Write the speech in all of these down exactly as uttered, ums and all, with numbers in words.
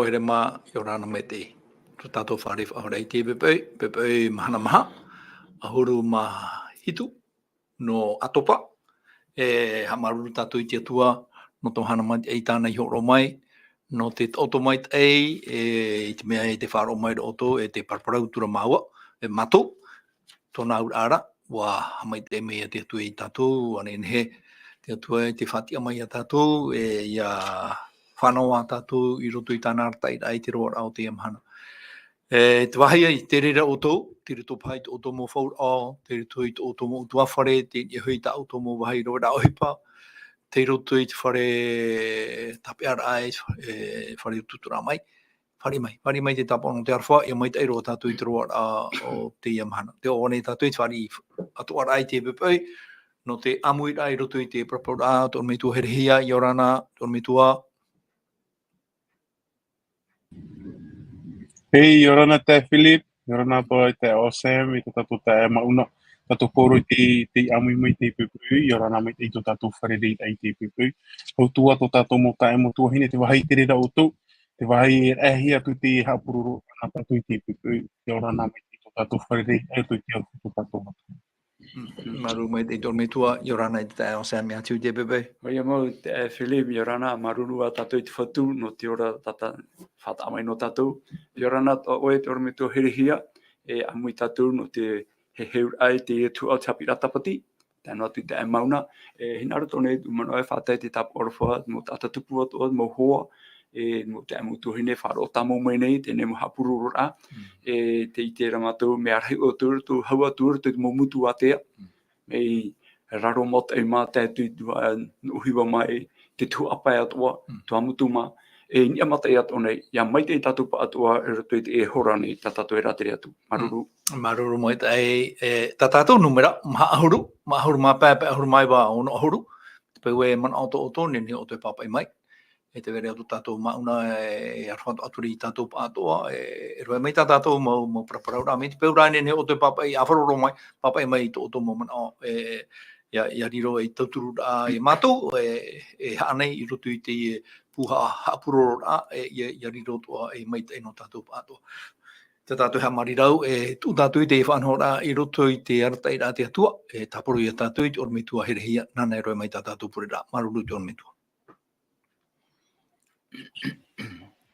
Pohe mā, ʻia ora na maitaʻi. Tō tātou fārereiraʻa i teie poʻipoʻi, poʻipoʻi mahana maha, ʻahuru mā hitu, nō ʻAtopa. E haʻamāuruuru tātou i te Atua, nō te mahana maitaʻi tāna i hōroʻa mai, nō te taʻoto maitaʻi, e, i te mea e te faʻaroʻo mai ra ʻoutou, e te paraparau atu ra māua, e mātou, tōna auraʻa ra, ʻua haʻamaitaʻi mai te Atua ia tātou, ʻua nehenehe te Atua e te faʻatiʻa mai ia tātou, e ʻia fānaʻo tātou i roto i tāna arataʻiraʻa i te roaraʻa o teie mahana. E, te vāhi ia i te reira ʻoutou, tei roto paʻi i tō ʻoutou mau fauraʻo, tei roto i tō ʻoutou mau ʻutuāfare, tei niʻa hoʻi tā ʻoutou mau vāhi raveraʻa ʻohipa, tei roto i te fare tāpeʻaraʻa, e, fare utuuturaʻa mai, fāriʻi mai, fāriʻi mai te tāpaʻo nō te aroha, ʻia maitaʻi roa tātou i te roaraʻa o teie mahana. Tē ʻoaʻoa nei tātou i te fāriʻi atoʻa ra i teie poʻipoʻi, nō te ʻāmuiraʻa i roto i te paraparauraʻa, tō ʻorometua Herehia, ʻia ora na, tō ʻorometua. Hei, ʻia ora na taeaʻe Philip, ʻia ora na paʻi taeaʻe Sam, e tō tātou taeaʻe Mauna, tātou pauroa i te, te ʻāmui mai i teie poʻipoʻi, ʻia ora na maitaʻi i tō tātou fārereiraʻa i teie poʻipoʻi. Hou atu ā tō tātou mau taeaʻe mau tuahine, te vāhi i te reira ʻoutou, te vāhi e rahi atu te haʻapurororaʻa nā tātou i teie poʻipoʻi, ʻia ora na maitaʻi i tō tātou fārereiraʻa, e tō te aroha tō tātou Atua. Mm, māuruuru maitaʻi tō ʻorometua, ʻia ora na i te taeaʻe Sam, atu i teie poʻipoʻi. ʻOia mau, taeaʻe Philip, ʻia ora na, māuruuru ā tātou i te Fatu, nō te ora tā tātou, faʻataʻa mai nō tātou. ʻIa ora na tō ʻoe tō ʻorometua Herehia, e ʻāmui tātou nō te heheuraʻa i te tuhaʻa o te haʻapiʻiraʻa Tāpati, tae noa atu i te taeaʻe Mauna, e hinaʻaro atoʻa nei, tō mātou e faʻatae i te tāpaʻo aroha, mau taʻata tupu atoʻa, mau hoa, e mau taeaʻe mau tuahine, faʻaroʻo tāmau mai nei, teie nei mau haʻapurororaʻa, Mm. e tē ʻite ra mātou, mea rahi ʻoutou, tō hau atu, tō te mau motu ātea, Mm. mea raro maitaʻi mā, tae atu i te, ā, nō ʻohipa mai, te tuhaʻa pae atoʻa, Mm. Tuamotu mā, e niʻa maitaʻi atoʻa nei, ʻia maitaʻi tātou pāʻatoʻa, i roto i teie hora nei, tā tātou e rātere atu. Māuruuru. Mm. Māuruuru maitaʻi, e, tā tātou nūmera, maha ʻahuru, maha ʻahuru mā pae, pae ʻahuru mā iva, ono ʻahuru. Te peu e manaʻo atoʻa ʻoutou, nehenehe ʻoutou e pāpaʻi mai. E te vai ra tō tātou Mauna, e, e aroha atu ra ia tātou pāʻatoʻa, e, e roaʻa mai tā tātou mau, mau paraparauraʻa, mai te peu rā nehenehe ʻoutou e pāpaʻi, ʻa faʻaroʻo mai, pāpaʻi mai i tō ʻoutou mau manaʻo, e, ʻia, ʻia riro ei tautururaʻa ia mātou, e, e haʻa nei i roto i te, e, pū haʻa-, haʻapurororaʻa, e, ʻia, ʻia riro atoʻa ei maitaʻi nō tātou pāʻatoʻa. Tā tātou e haʻamāuruuru, e tuʻu tātou i te faʻanahoraʻa i roto i te arataʻiraʻa a te Atua, e tāpura ia tātou i tō ʻorometua Herehia, nāna e roaʻa mai tā tātou pureraʻa. Māuruuru tō ʻorometua.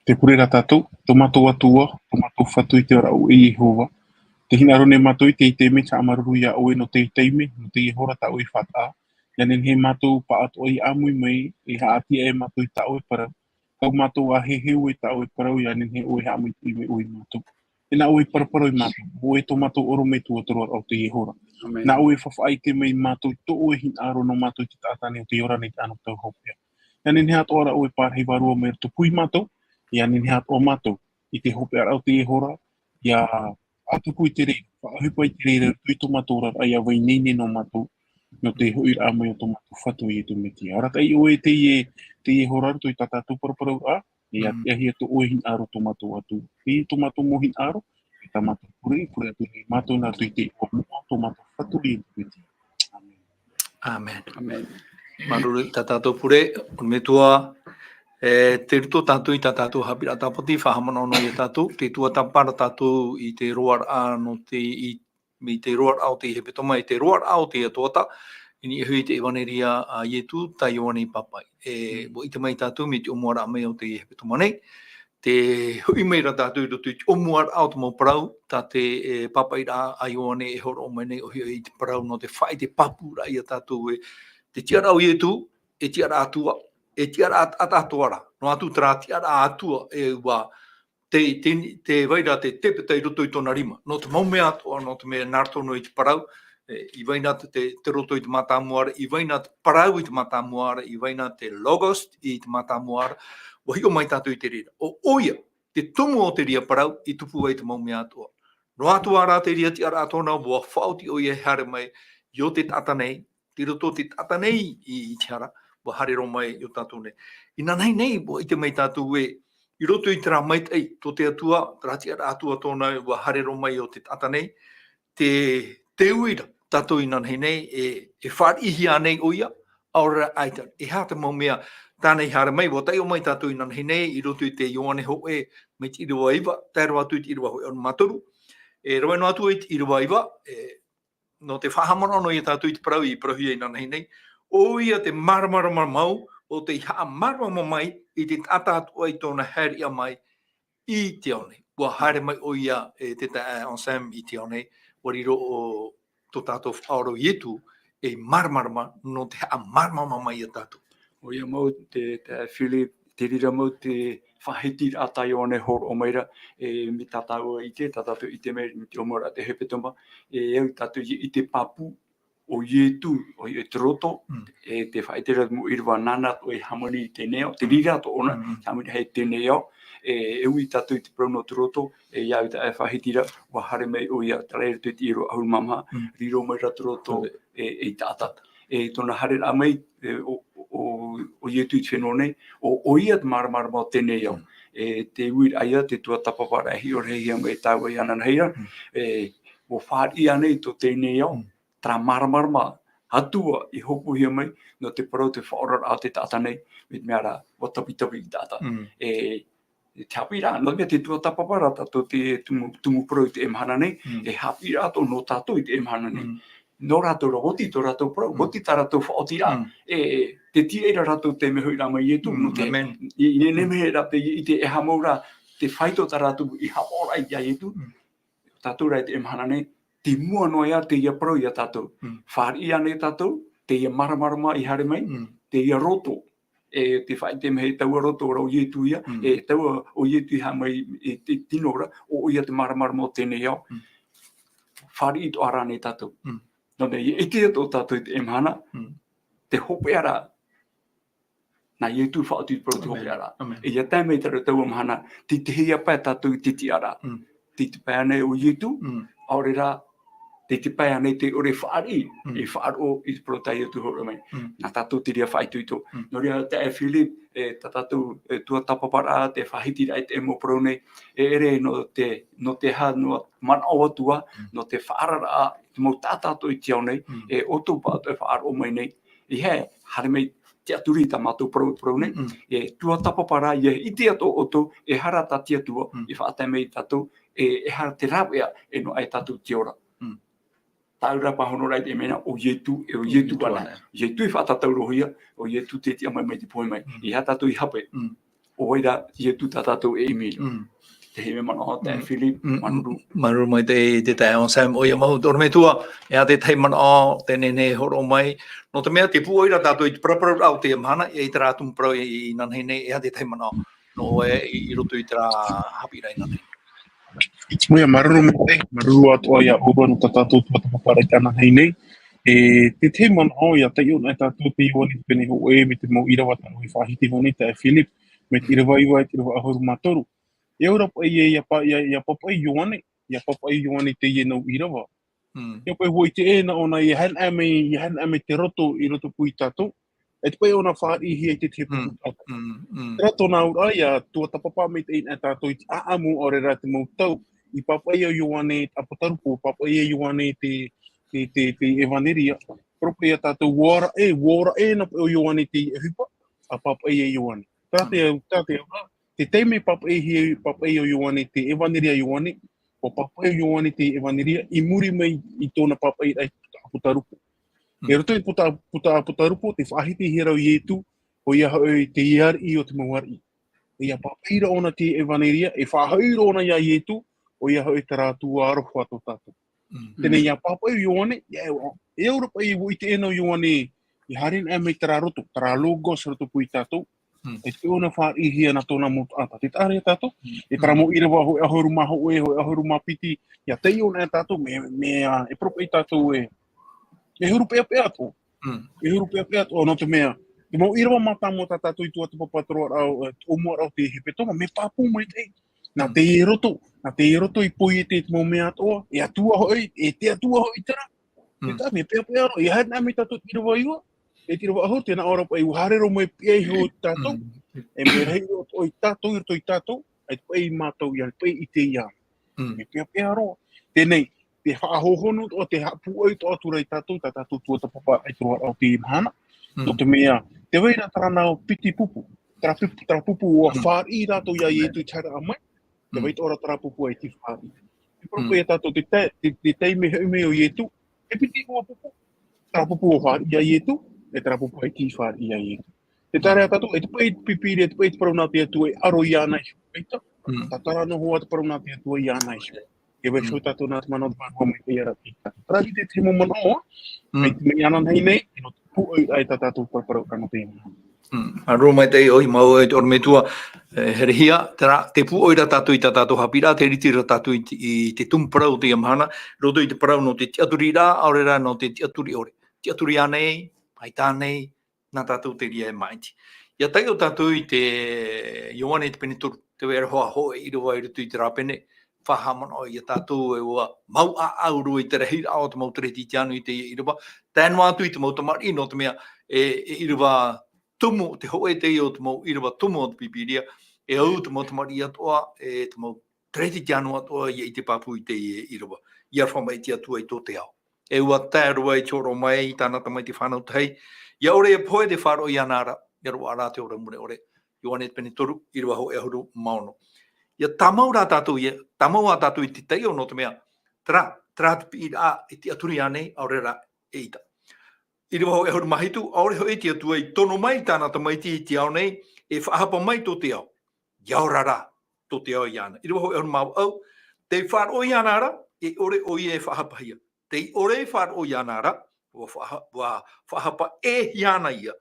Tē pure ra tātou, tō mātou Atua, tō mātou Fatu i te ora ʻo Iehova. Tē hinaʻaro nei mātou i teie taime, haʻamāuruuru ia ʻoe nō teie taime, nō teie hora tā ʻoe i faʻataʻa. ʻIa nehenehe mātou pāʻatoʻa e ʻāmui mai, e haʻatiʻa e mātou i tā ʻoe parau. Tau mātou ʻa heheu e tā ʻoe parau, ʻia nehenehe ʻoe e haʻamaitaʻi mai ʻoe ia mātou. E nā ʻoe e paraparau ia mātou, ʻoe tō mātou ʻorometua i te roaraʻa o teie hora. Amen. Nā ʻoe e faʻaʻite mai ia mātou i tō ʻoe hinaʻaro nō mātou i te taʻata nei ʻo tei ora nei i te anotau hopeʻa. ʻIa nehenehe atoʻa ra ʻoe e pārahi vārua mai roto pū ia mātou, ʻia nehenehe atoʻa mātou i te hopeʻaraʻa o teie hora, ʻia ʻātupu i te reira, faʻaʻohipa i te reira, i roto i tō mātou oraraʻa, ʻia vai ineine nō mātou, nō te hoʻiraʻa mai o tō mātou Fatu ʻo Iesu Mesia. Arataʻi ʻoe teie, teie hora roto i tā tātou paraparauraʻa, e Mm. ʻāfaʻi atoʻa ʻoe hinaʻaro tō mātou Atua. E tō mātou mau hinaʻaro, e tā mātou pure, pure atu nei mātou nā roto i te iʻoa moʻa o tō mātou Fatu ʻo Iesu Mesia. Amen. Amen. Amen. Māuruuru tā tātou pure, ʻorometua, e, tei roto tātou i tā tātou haʻapiʻiraʻa Tāpati, faʻahaʻamanaʻo noa ia tātou, tē tuatāpapa ra tātou i te roaraʻa nō te, i, i te roaraʻa o te hepetoma, i te roaraʻa o te Atua, i niʻa hoʻi i te ʻevaneria a Iesu, tā Ioane i pāpaʻi. E, Mm. ʻua ʻite mai tātou, mai te ʻōmuaraʻa mai o te hepetoma nei, tē hoʻi mai ra tātou i roto i te ʻōmuaraʻa o te mau parau, tā te, e, pāpaʻiraʻa a Ioane e hōroʻa mai nei, ʻo ia hoʻi te parau nō te faʻaʻite pāpūraʻa ia tātou ē, te tiʻaraʻa o Iesu, e tiʻaraʻa Atua, e tiʻaraʻa taʻata atoʻa ra. Noa atu terā tiʻaraʻa Atua e ʻua, te, te, tē vai ra te tepeta i roto i tōna rima. Nō te mau mea atoʻa, nō te mea nā roto noa i te parau, e, i vai na te, te, te roto i te mātāmua ra, i vai na te parau i te mātāmua ra, i vai na te logos i te mātāmua ra, ʻua hiʻo mai tātou i te reira. ʻO, ʻo ia, te tumu o te reira parau i tupu ai te mau mea atoʻa. Noa atu ā rā te reira tiʻaraʻa tōna, ʻua faʻaoti ʻo ia e haere mai i ʻō te taʻata nei, tei roto te taʻata nei i, i te hara, ʻua haere roa mai i ʻō tātou nei. Inanahi nei, ʻua ʻite mai tātou ē, i roto i terā maitaʻi, tō te Atua, terā tiʻaraʻa Atua tōna, ʻua haere roa mai i ʻō te taʻata nei, te, te uira, tātou inanahi nei, e, e fāriʻihia nei ʻo ia, ʻaore rā ʻaita, e aha te mau mea, tāna i haere mai, ʻua taiʻo mai tātou inanahi nei, i roto i te Ioane hōʻē, mai te ʻīrava iva, tae roa atu i te ʻīrava hōʻē ʻahuru mā toru. E rave noa atu i te ʻīrava iva, e, nō te faʻahaʻamanaʻo noa ia tātou i te parau i parauhia inanahi nei. ʻOia te māramarama mau, ʻo tei haʻamāramarama mai i te taʻata atoʻa i tōna haereraʻa mai i te ao nei. ʻUa haere mai ʻoia, e te taeaʻe Anselme, i te ao nei, ʻua riro ʻo tō tātou faʻaora ʻo Ietu ei māramarama nō te haʻamāramarama mai ia tātou. ʻOia mau te, te Philip, te reira mau te faʻahitiraʻa tā Ioane e hōroʻa mai ra, e, mai tā tāua e ʻite, tā tātou e ʻite mai, mai te ʻōmuaraʻa te hepetoma, e, e au tātou i, i te pāpū, ʻo Ietu, ʻoia te roto, Mm. e te faʻaʻite ra mau ʻīrava nāna atoʻa e hāmani i teie nei ao, te reira atoʻa ʻōna, Mm. hāmani i teie nei ao, e, e ui tātou i te parau nō te roto, e, ia au taʻata e faʻahiti ra, ʻua haere mai ʻoia, terā i roto i te ʻīrava ʻahuru mā maha, Mm. riro mai ra te roto, Ove. e, ei taʻata. E, tōna haereraʻa mai, e, ʻo, ʻo, ʻo, ʻo Ietu i te fenua nei, ʻo, ʻoia te māramarama o teie nei ao. Mm. E, te uiraʻa ia, te tuatāpaparaʻa e hiʻoraʻahia mai e tāua inanahi ra, Mm. e, ʻua fāriʻi ānei tō teie nei ao, Mm. terā māramarama Atua i hōpoi mai, nō te parau te faʻaoraraʻa o te taʻata nei, mai te mea ra, ʻua tapitapi te taʻata. Mm. E, te haʻapiʻiraʻa, nō te mea te tuatāpapa ra tātou te tumu, tumu parau i teie mahana nei, Mm. e haʻapiʻiraʻa atoʻa nō tātou i teie mahana nei. Mm. Nō rātou ra, ʻoti tō rātou parau, Mm. ʻoti tā rātou faʻaotiraʻa. Mm. E, e, te tiʻa ra rātou te mea hoʻiraʻa mai Ietu, Mm, nō te, amen. i, i nehenehe ra te, i te e haʻamau ra, te faito tā rātou i haʻapaʻoraʻa ia Ietu. Mm. Tātou rā i teie mahana nei, te mua noa ia teie parau ia tātou. Mm. Fāriʻi ānei tātou, teie māramarama i haere mai, Mm. teie roto, e te faʻaʻite mai e taua roto ra ʻo Ietu ia, Mm. e taua ʻo Ietu i haʻamau i te tino ra, ʻo, ʻoia te māramarama o teie nei ao. Mm. Fāriʻi atoʻa ra ānei tātou. Mm. Nō te mea, i ʻite atoʻa tātou i teie mahana, Mm. te hopeʻa ra, nā Ietu faʻaoti i te parau te Amen. Hopeʻa ra. Amen. E ia tae mai i terā taua mahana, tei te hea pae tātou i te tiʻaraʻa. Mm. Tei te pae ānei ʻo Ietu, Mm. ʻaore rā, tei te pae ānei te ʻore fāriʻi, Mm. e faʻaroʻo i te parau tā Ietu hōroʻa mai. Mm. Nā tātou te reira faʻaitoito. Mm. Nō reira, taeaʻe Philip, e, tā tātou, e, tuatāpaparaʻa, te faʻahitiraʻa i te mau parau nei, e ʻere nō te, nō te aha, nō manaʻo atu ā, Mm. nō te faʻaararaʻa, te mau taʻata atoʻa i te ao nei, Mm. e ʻoutou pāʻatoʻa e faʻaroʻo mai nei, ʻeiaha e haere mai tiʻaturi i tā mātou parau, parau nei, Mm. e tuatāpapa ra, ʻia ʻite atoʻa ʻoutou, e aha rā tā te Atua, Mm. i faʻatae mai ia tātou, e, e aha te rāveʻa, e noaʻa ia tātou i te ora. Mm. Tāʻu ra pāhono ra i te mea, ʻo Ietu, e ʻo Ietu Ietu ānei. ānei. Ietu i faʻatātau roa ia, ʻo Ietu te tiʻa mai mai te pohe mai. Mm. E aha tātou i hape. Mm. ʻO vai rā Ietu tā tātou e ʻimi ra. Mm. Te hei mea manaʻo, taeaʻe Mm. Philip, Mm, māuruuru. Māuruuru maitaʻi te taeaʻe Anselme, ʻoia mau, te ʻorometua, e aha te tahi manaʻo, tē nehenehe e hōroʻa mai. Nō te mea, tē pūai ra tātou i te paraparau o teie mahana, e i terā tumu parau i, inanahi nei, e aha te tahi manaʻo nō ʻoe i, i roto i terā haʻapiʻiraʻa inanahi. ʻOia, māuruuru maitaʻi, māuruuru atoʻa ia ʻōrua nō tā tātou tuatāpaparaʻa inanahi nei. E, te tahi manaʻo, ʻia taiʻo anaʻe tātou i te Ioane pene hōʻē, mai te mau ʻīrava tā ʻoe i faʻahiti mai nei, taeaʻe Philip, mai te ʻīrava iva i te ʻīrava ʻahuru mā toru. E au ra paʻi ē, ʻia pā-, ʻia, ʻia pāpaʻi Ioane, ʻia pāpaʻi Ioane i teie nau ʻīrava. Mm. ʻIa paʻi ʻua ʻite ʻē na ʻōna, ʻia haere mai, ʻia haere mai te roto i roto pū ia tātou. E te paʻi ʻōna fāriʻihia i te tahi Mm. pupu taʻata. Mm, mm. Terā tōna auraʻa, ʻia tuatāpapa maitaʻi anaʻe tātou i te ʻāʻamu, ʻaore rā te mau tau, i pāpaʻi ai Ioane te ʻApotarupo, pāpaʻi ai Ioane te, te, te, te ʻEvaneria. Parau paʻi ia tātou, ʻua ora ʻē, ʻua ora ʻē na paʻi ʻo Ioane i te ʻohipa, ʻa pāpaʻi ai Ioane. Terā te, Mm. terā te auraʻa, te taime pāpaʻihia, pāpaʻi ʻo Ioane te ʻEvaneria a Ioane, ʻua pāpaʻi ʻo Ioane te ʻEvaneria, i muri mai i tōna pāpaʻiraʻa i te puta ʻApotarupo. Mm. I roto i te puta, puta ʻApotarupo, tē faʻahitihia ra ʻo Ietu, ʻoia hoʻi te ariʻi o te mau ariʻi. ʻIa pāpaʻi ra ʻōna te ʻEvaneria, e faʻahoʻi ra ʻōna ia Ietu, ʻoia hoʻi terā Atua aroha tō tātou. Mm. Teie nei ʻia pāpaʻi Ioane, ʻia, e au ra paʻi ʻua ʻite ʻē na ʻo Ioane, i haere anaʻe mai terā roto, terā Logos roto pū ia tātou. Mm. E te ʻōna fāriʻihia nā tōna mau taʻata. Tē taʻa ra ia tātou, Mm. e terā Mm. mau ʻīrava hōʻē ʻahuru mā hōʻē, hōʻē ʻahuru mā piti, ʻia taiʻo anaʻe tātou, mea, mea, e parau paʻi tātou ē, mea huru peʻapeʻa atoʻa. Mm. Mea huru peʻapeʻa atoʻa, nō te mea, te mau ʻīrava mātāmua tā tātou i tuatāpapa i te roaraʻa, e, ʻōmuaraʻa o te hepetoma, mea pāpū maitaʻi. Nā Mm. teie roto, nā teie roto i poiete te mau mea atoʻa, e Atua hoʻi, e te Atua hoʻi terā. Mm. Tē taʻa, mea peʻapeʻa roa, ʻia haere anaʻe mai tātou i te ʻīrava iva, e te ʻīrava ʻahuru, tē nā ʻō ra paʻi, ʻua haere roa mai e piʻi ai iho ia tātou, Mm. e mea rahi roa atoʻa ia tātou, i roto ia tātou, ʻaita paʻi mātou ʻia peʻe i te ia. Mm. Mea peʻapeʻa roa. Teie nei, te faʻahohonu atoʻa, te haʻapūai atoʻa atu ra ia tātou, tā tātou tuatāpapa i te roaraʻa o teie mahana. Mm. Nō te mea, Tē vai ra terā nā piti pupu. Terā pupu, terā pupu ʻua fāriʻi rātou iā Ietu i te haereraʻa mai. Tē vai atoʻa ra terā pupu ʻaita i fāriʻi. E parau paʻi ia tātou te tae-, te, te taime hoʻi mai o Ietu, e piti ʻua pupu. Terā pupu ʻua fāriʻi iā Ietu, e terā pupu ʻaita i fāriʻi iā Ietu. Tē tae ra tātou, e te paʻi te Pīpīria, e te paʻi te parau nā te Atua e aro iāna iho. ʻAita, tātara noa hoʻi te parau nā te Atua iāna iho. E vai hoʻi tātou nā te manaʻo te Vārua Maitaʻi ra i tātou. Terā te tahi mau manaʻo, mai, mai ananahi nei, e nō te pūʻoiraʻa i tā tātou paraparau ra nō teie mahana. Mm. Aroha maitaʻi ʻoe, mau ʻoe te ʻorometua, e, Herehia, terā, tē pūʻoi ra tātou i tā tātou haʻapiʻiraʻa, tē rite ra tātou i te, i te tumu parau o teie mahana, roto i te parau nō te tiʻaturiraʻa, ʻaore rā nō te tiʻaturi ʻore. Tiʻaturi ānei, ʻaita ānei, nā tātou te reira e maʻiti. ʻIa taiʻo tātou i te Ioane te pene toru, tē vai ra hoʻi hōʻē ʻīrava i roto i terā pene, faʻahaʻamanaʻo ia tātou e ʻua mau ʻāʻau roa i te rahiraʻa o te mau kerisetiano i teie ʻīrava, tae noa atu i te mau tamariʻi, nō te mea, e, e ʻīrava tumu, te hōʻē teie o te mau ʻīrava tumu o te Pīpīria, e au te mau tamariʻi atoʻa, e te mau kerisetiano atoʻa ʻia ʻite pāpū i teie ʻīrava. ʻIa aroha mai te Atua i tō te ao. E ʻua tae roa i te hōroʻa mai i tāna tamaiti fānau tahi. ʻIa ʻore e pohe tē faʻaroʻo iāna ra, ʻia roaʻa rā te ora mure ʻore. Ioane te pene toru, ʻīrava hōʻē ʻahuru mā ono. ʻIa tāmau rā tātou, ʻia tāmau ā tātou i te taiʻo nō te mea, terā, terā te piʻiraʻa e tiʻaturi ānei, ʻaore rā e ʻita. ʻĪrava hōʻē ʻahuru mā hitu, ʻaore hoʻi te Atua i tono mai tāna tamaiti i te ao nei, e faʻahapa mai tō te ao. ʻIa ora rā, tō te ao iāna. ʻĪrava hōʻē ʻahuru mā vaʻu, tē faʻaroʻo iāna ra, e ʻore ʻoia e faʻahapahia. Tē ʻore e faʻaroʻo iāna ra, ʻua faʻaha-, ʻua faʻahapa ʻē iāna ïa.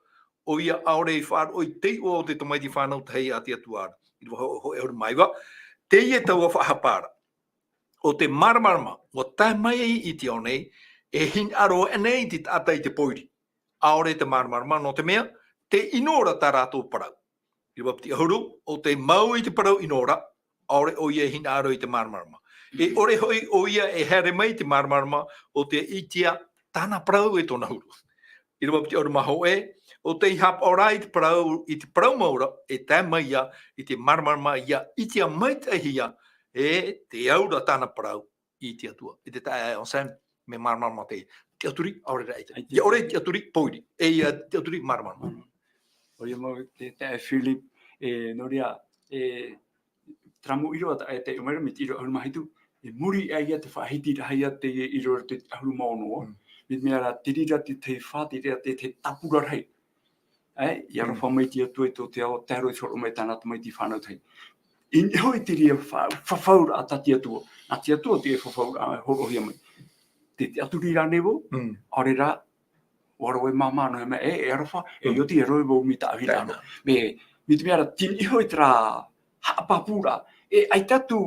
ʻOia ʻaore i faʻaroʻo i te iʻoa o te tamaiti fānau tahi a te Atua ra. ʻĪrava hō-, hōʻē ʻahuru mā iva, teie taua faʻahapa ra. ʻO te māramarama, ʻua tae mai i te ao nei, e hinaʻaro aʻe nei te taʻata i te pōiri. ʻAore te māramarama, nō te mea, tē ʻino ra tā rātou parau. ʻĪrava piti ʻahuru, ʻo tē mau i te parau ʻino ra, ʻaore ʻoia e hinaʻaro i te māramarama. E ʻore hoʻi ʻoia e haere mai i te māramarama, ʻo tē ʻitea tāna parau e tōna huru. ʻĪrava piti ʻahuru mā hōʻē, ʻo tei haʻapaʻo rā i te parau, i te parau mau ra, e tae mai ïa i te māramarama ʻia ʻitea maitaʻihia e te au ra tāna parau i te Atua. E te taeaʻe Anselme, mea māramarama te tiʻaturi, ʻaore rā ʻaita. ʻAita. ʻIa ʻore tiʻaturi pōiri, e ʻia tiʻaturi māramarama. Mm. ʻOia mau te taeaʻe Philip, e, nō reira, e, terā mau ʻīrava tā e taiʻo mai ra, mai te ʻīrava ʻahuru mā hitu, e muri aʻe ïa te faʻahiti rahi ïa te ʻīrava te ʻahuru mā ono. Mm. Mai te mea ra, te reira te tahi fā, te reira te tahi tāpura rahi. ʻĒ, ʻia aroha mai te Atua i tō te ao, tae roa i te hōroʻa mai tāna tamaiti fānau tahi. I niʻa hoʻi te reira fa-, fafauraʻa tā te Atua. Nā te Atua te fafauraʻa e hōroʻahia mai. Te, te tiʻaturi rānei vau, ʻaore rā, ʻua roaʻa e māmā noa mai, e, e aroha, e ʻoti e roaʻa vau mai tāʻu hinaʻaro. Mea, mai te mea ra, te niʻa hoʻi terā haʻapāpūraʻa, e ʻaita atu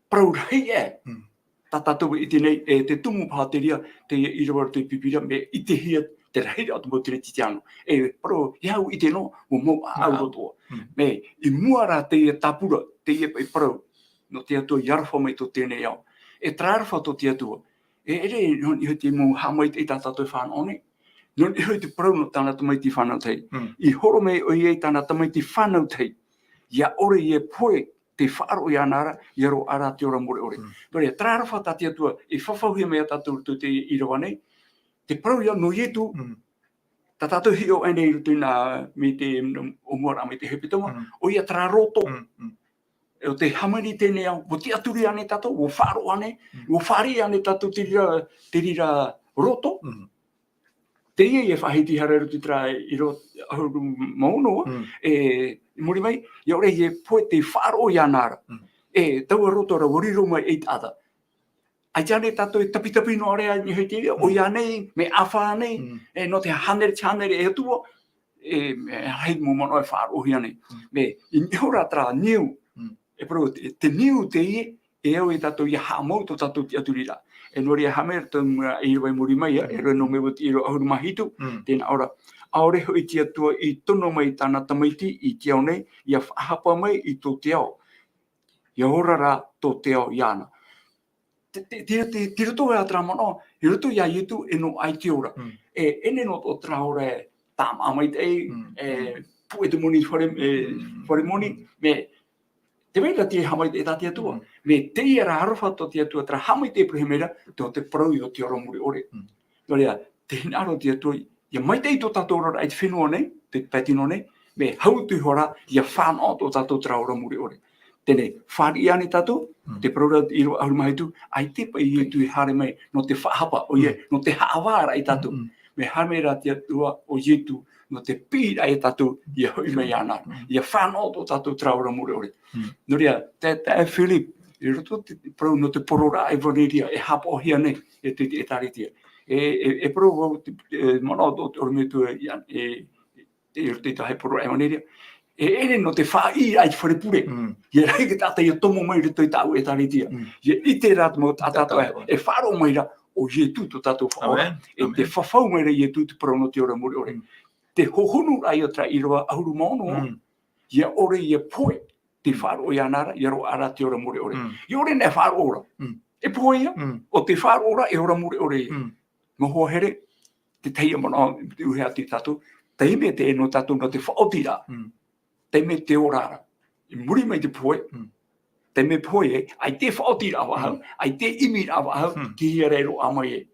parau rahi ē. Mm. Tā tātou e ʻite nei, e te tumu paha te reira, teie ʻīrava roto i te Pīpīria, mea ʻitehia te rahiraʻa o te mau kerisetiano. E parau, e au ʻite noa, ʻua mau ʻāʻau roa atoʻa. Mm. Mea, i mua rā teie tāpura, teie paʻi parau, nō te Atua ʻia aroha mai tō teie nei ao. E terā aroha tō te Atua. E ʻere, nō niʻa hoʻi te mau haʻamaitaʻi tā tātou e fānaʻo nei. Nō niʻa hoʻi te parau nō tāna tamaiti fānau tahi. Mm. I hōroʻa mai ʻoia i tāna tamaiti fānau tahi. ʻIa ʻore ïa e pohe, tē faʻaroʻo iāna ra, ʻia roaʻa rā te ora mure ʻore. Mm. Nō reira, terā aroha tā te Atua, e fafauhia mai ia tātou i roto i te ʻīrava nei. Te parau ïa nō Ietu, mm, tā tātou e hiʻo aʻe nei i roto i nā, mai te, ʻōmuaraʻa mai te hepetoma, mm, ʻoia terā roto. Mm, mm. E ʻo tē hāmani i teie nei ao, ʻua tiʻaturi ānei tātou, ʻua faʻaroʻo ānei, mm, ʻua fāriʻi ānei tātou te reira, te reira roto. Mm. Teie e faʻahiti ihora i roto i terā ʻīrava ʻahuru mā ono, mm, e, i muri mai, ʻia ʻore ïa e pohe tē faʻaroʻo iāna ra. Mm. E, taua roto ra ʻua riro mai ei taʻata. ʻAita ānei tātou e tapitapi noa ra i niʻa hoʻi i te reira, mm, ʻoia ānei, mea ʻāfa ānei, mm, e, nō te hānere, te hānere e Atua, e, e, rahi mau manaʻo e faʻaroʻohia nei. Mm. Mea, i niʻa hoʻi rā terā niu, mm, e parau, te, te niu teie, e au ia tātou ʻia haʻamau tō tātou tiʻaturiraʻa. E nō reira, haʻamau i roto i te ʻīrava i muri mai, ē, mm, e rave noa mai vau i te ʻīrava ʻahuru mā hitu, mm, tē nā ʻō ra. ʻAore hoʻi te Atua i tono mai tāna tamaiti i te ao nei, ʻia faʻahapa mai i tō te ao. ʻIa ora rā tō te ao iāna. Te, te, te, te, te roto ā terā manaʻo, i roto ia Ietu e nō ʻaita te ora. Mm. E, ʻeʻere noa atoʻa terā ora e tāmā maitaʻi, mm, e, mm, puʻe te moni fare, e, mm, fare moni, mm, mea, tē vai ra te haʻamaitaʻi tā te Atua. Mm. Mea teie rā aroha tō te Atua, terā haʻamaitaʻi e parau mai ra, tō te parau ʻo te ora mure ʻore. Mm. Nō reira, te hinaʻaro te Atua, ʻia maitaʻi tō tātou oraraʻa i te fenua nei, te patino nei, mea hau atu iho ra, ʻia fānaʻo tō tātou terā ora mure ʻore. Teie, fāriʻi ānei tātou, te parau ra ʻīrava ʻahuru mā hitu, ʻaita paʻi Ietu e haere mai, nō te faʻahapa, ʻoia, nō te haʻavāraʻa ia tātou. Mea haere mai rā te Atua ʻo Ietu, nō te piʻiraʻa ia tātou, ʻia hoʻi mai iāna, ʻia fānaʻo tō tātou terā ora mure ʻore. Nō reira, te, te Philip, i roto i te parau nō te poro ra ʻevanelia, e haʻapaʻohia nei, e te, te ʻĒtārētia. E, e, e parau vau te, e, manaʻo tō te ʻorometua, e, e, i roto i te hōʻē poro ʻevanelia. E ʻere nō te faʻaʻī i te fare pure. ʻIa rahi te taʻata ʻia tomo mai i roto i tāʻu ʻĒtārētia. ʻIa ʻite rā te mau taʻata e, e faʻaroʻo mai rā, ʻo Ietu tō tātou faʻaora. E te fafau mai rā Ietu te parau nō te ora mure ʻore. Te hohonu rā ia o terā ʻīrava ʻahuru mā ono, ʻia ʻore ʻia pohe, te faʻaroʻo iāna ra, ʻia roaʻa rā te ora mure ʻore. ʻIa ʻore na e faʻaroʻo ra. E pohe ia, ʻo te faʻaroʻo ra, e ora mure ʻore ia. Mau hoa here, te tahi manaʻo, te ʻuhea atu ia tātou, taime e tē nō tātou nō te faʻaotiraʻa. Taime te ora ra. I muri mai te pohe, taime pohe, ʻaita e faʻaotiraʻa faʻahou, ʻaita e ʻimiraʻa faʻahou, ki hea rā e roaʻa mai ai.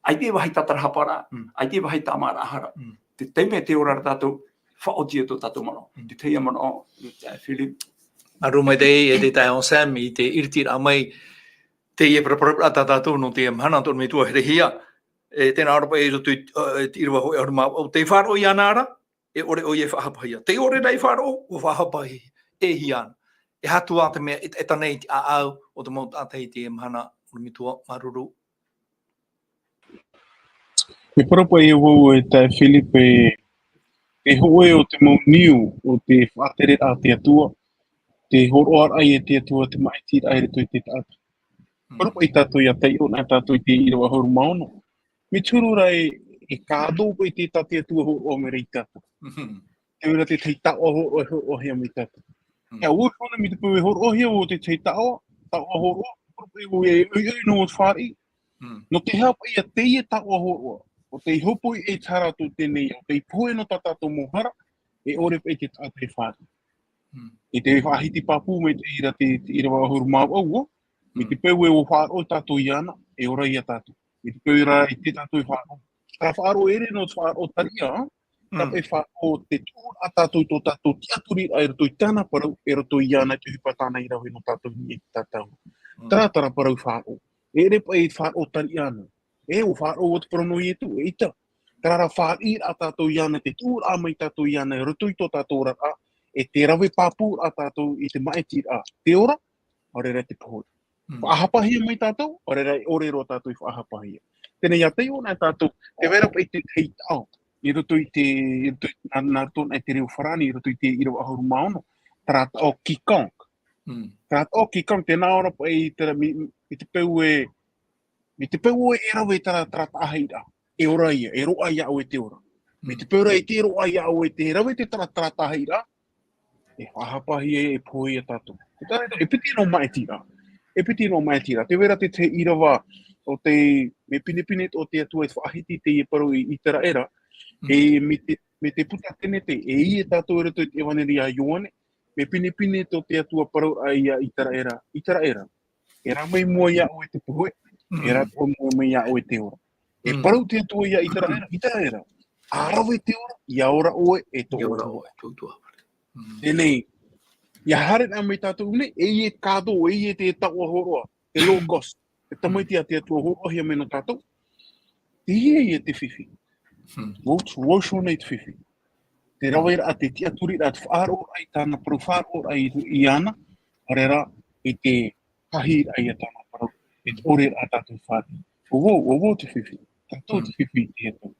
ʻAita e vāhi tātarahapa ra, ʻaita e vāhi tāmāraʻa ra. Te taime te ora ra tātou, faʻaoti atu tō tātou manaʻo. Te tahi manaʻo, e, Philip. Māuruuru maitaʻi, e te taeaʻe Sam, i te ʻiritiraʻa mai, teie paraparau tā tātou nō te mahana tō te Metua Herehia, e tēnā ʻoia paʻi i roto i, e, te ʻīrava hōʻē ʻahuru mā vaʻu, ʻo tē faʻaroʻo iāna ra, e ʻore ʻoia e faʻahapahia. Tē ʻore ra e faʻaroʻo, ʻua faʻahapahia e hia ana. E aha atoʻa te mea e, e tae nei i te ʻāʻau o te mau taʻata i te mahana tō te Metua, māuruuru. E parau paʻi vau e taeaʻe Philip, e, te hōʻē o te mau niu o te faʻatereraʻa a te Atua, te hōroʻaraʻa ia te Atua, te maʻitiraʻa i roto i te taʻata. Parau paʻi tātou ʻia taiʻo na tātou i te ʻīrava ʻahuru mā ono. Mea huru ra e, e kātō paʻi te tā te Atua hōroʻa mai ra ia tātou. Tē vai ra te tahi taoʻa hōroʻa, hōroʻahia mai ia tātou. ʻIa, ʻua hōroʻa mai te peu e hōroʻahia vau te tahi taoʻa, taoʻa hōroʻa, parau paʻi vau e, e, e, nō te fāriʻi. Nō te aha paʻi ia teie taoʻa hōroʻa, ʻo tei hōpoi e te hara atu teie, ʻo tei pohe nō tā tātou mau hara, e ʻore paʻi te taʻata e fāriʻi. I te faʻahiti pāpū mai te ʻīra te, te ʻīrava ʻahuru mā vaʻu, mai te peu e ʻua faʻaroʻo tātou iāna, e ora ia tātou. Mai te peu rā i te tātou e faʻaroʻo. Terā faʻaroʻo ʻere nō te faʻaroʻo tariʻa, terā paʻi faʻaroʻo te tuʻuraʻa tātou i tō tātou tiʻaturiraʻa i roto i tāna parau, e roto iāna i te ʻohipa tāna i rave nō tātou i niʻa i te tātaʻuraʻa. Terā, terā parau faʻaroʻo. E ʻere paʻi faʻaroʻo tariʻa noa. E ʻua faʻaroʻo atu te parau nō Ietu, eʻita. Terā rā fāriʻiraʻa tātou iāna, te tuʻuraʻa mai tātou iāna, i roto i tō tātou oraraʻa, e te rave pāpūraʻa tātou i te maʻitiraʻa. Te ora, ʻaore rā te pohe. Faʻahapahia mai tātou, ʻaore rā, ʻore roa tātou i faʻahapahia. Teie ïa taiʻo na tātou, tē vai ra paʻi te tahi taoʻa, i roto i te, i roto i, nā, nā roto i te reo farāni, i roto i te ʻīrava ʻahuru mā ono, terā taoʻa quiconque. Terā taoʻa quiconque, tē nā ʻō ra paʻi, terā, mai, mai te peu e, mai te peu e rave terā, terā taʻahiraʻa, e ora ia, e roaʻa iā ʻoe te ora. Mai te peu rā e tē roaʻa iā ʻoe te rave te terā, terā taʻahiraʻa, e faʻahapahia, e pohe ia tātou. E tā, e piti nō maʻitiraʻa. E piti nō maʻitiraʻa. Tē vai ra te, te ʻīrava, ʻo te, mea pinepine tō te Atua e faʻahiti teie parau i ʻĪteraʻera. E mai te, mai te puta Tenete, e ʻī tātou i roto i te ʻEvaneria a Ioane, mea pinepine tō te Atua parau ra ia ʻĪteraʻera. ʻĪteraʻera. E rā mai mua iā ʻoe te pohe, e rā atoʻa mua mai iā ʻoe te ora. E parau te Atua iā ʻĪteraʻera, ʻĪteraʻera, ʻa rave te ora, ʻia ora ʻoe e tō ʻoe tuahine. Teie, ʻia haere mai tātou nei, e ʻī e kātō, e ʻī e te taoʻa hōroʻa, te Logos, te Tamaiti a te Atua hōroʻahia mai nō tātou. Teie ïa te fifi. Ua, ua ʻosi nei te fifi. Te raveraʻa, te tiʻaturiraʻa, te faʻaroʻoraʻa i tāna parau, faʻaroʻoraʻa i, iāna, ʻaore rā, i te pahiraʻa ia tāna parau, e te ʻoreraʻa tātou e fāriʻi. ʻO vau, ʻo vau te fifi. Tātou te fifi i te Atua.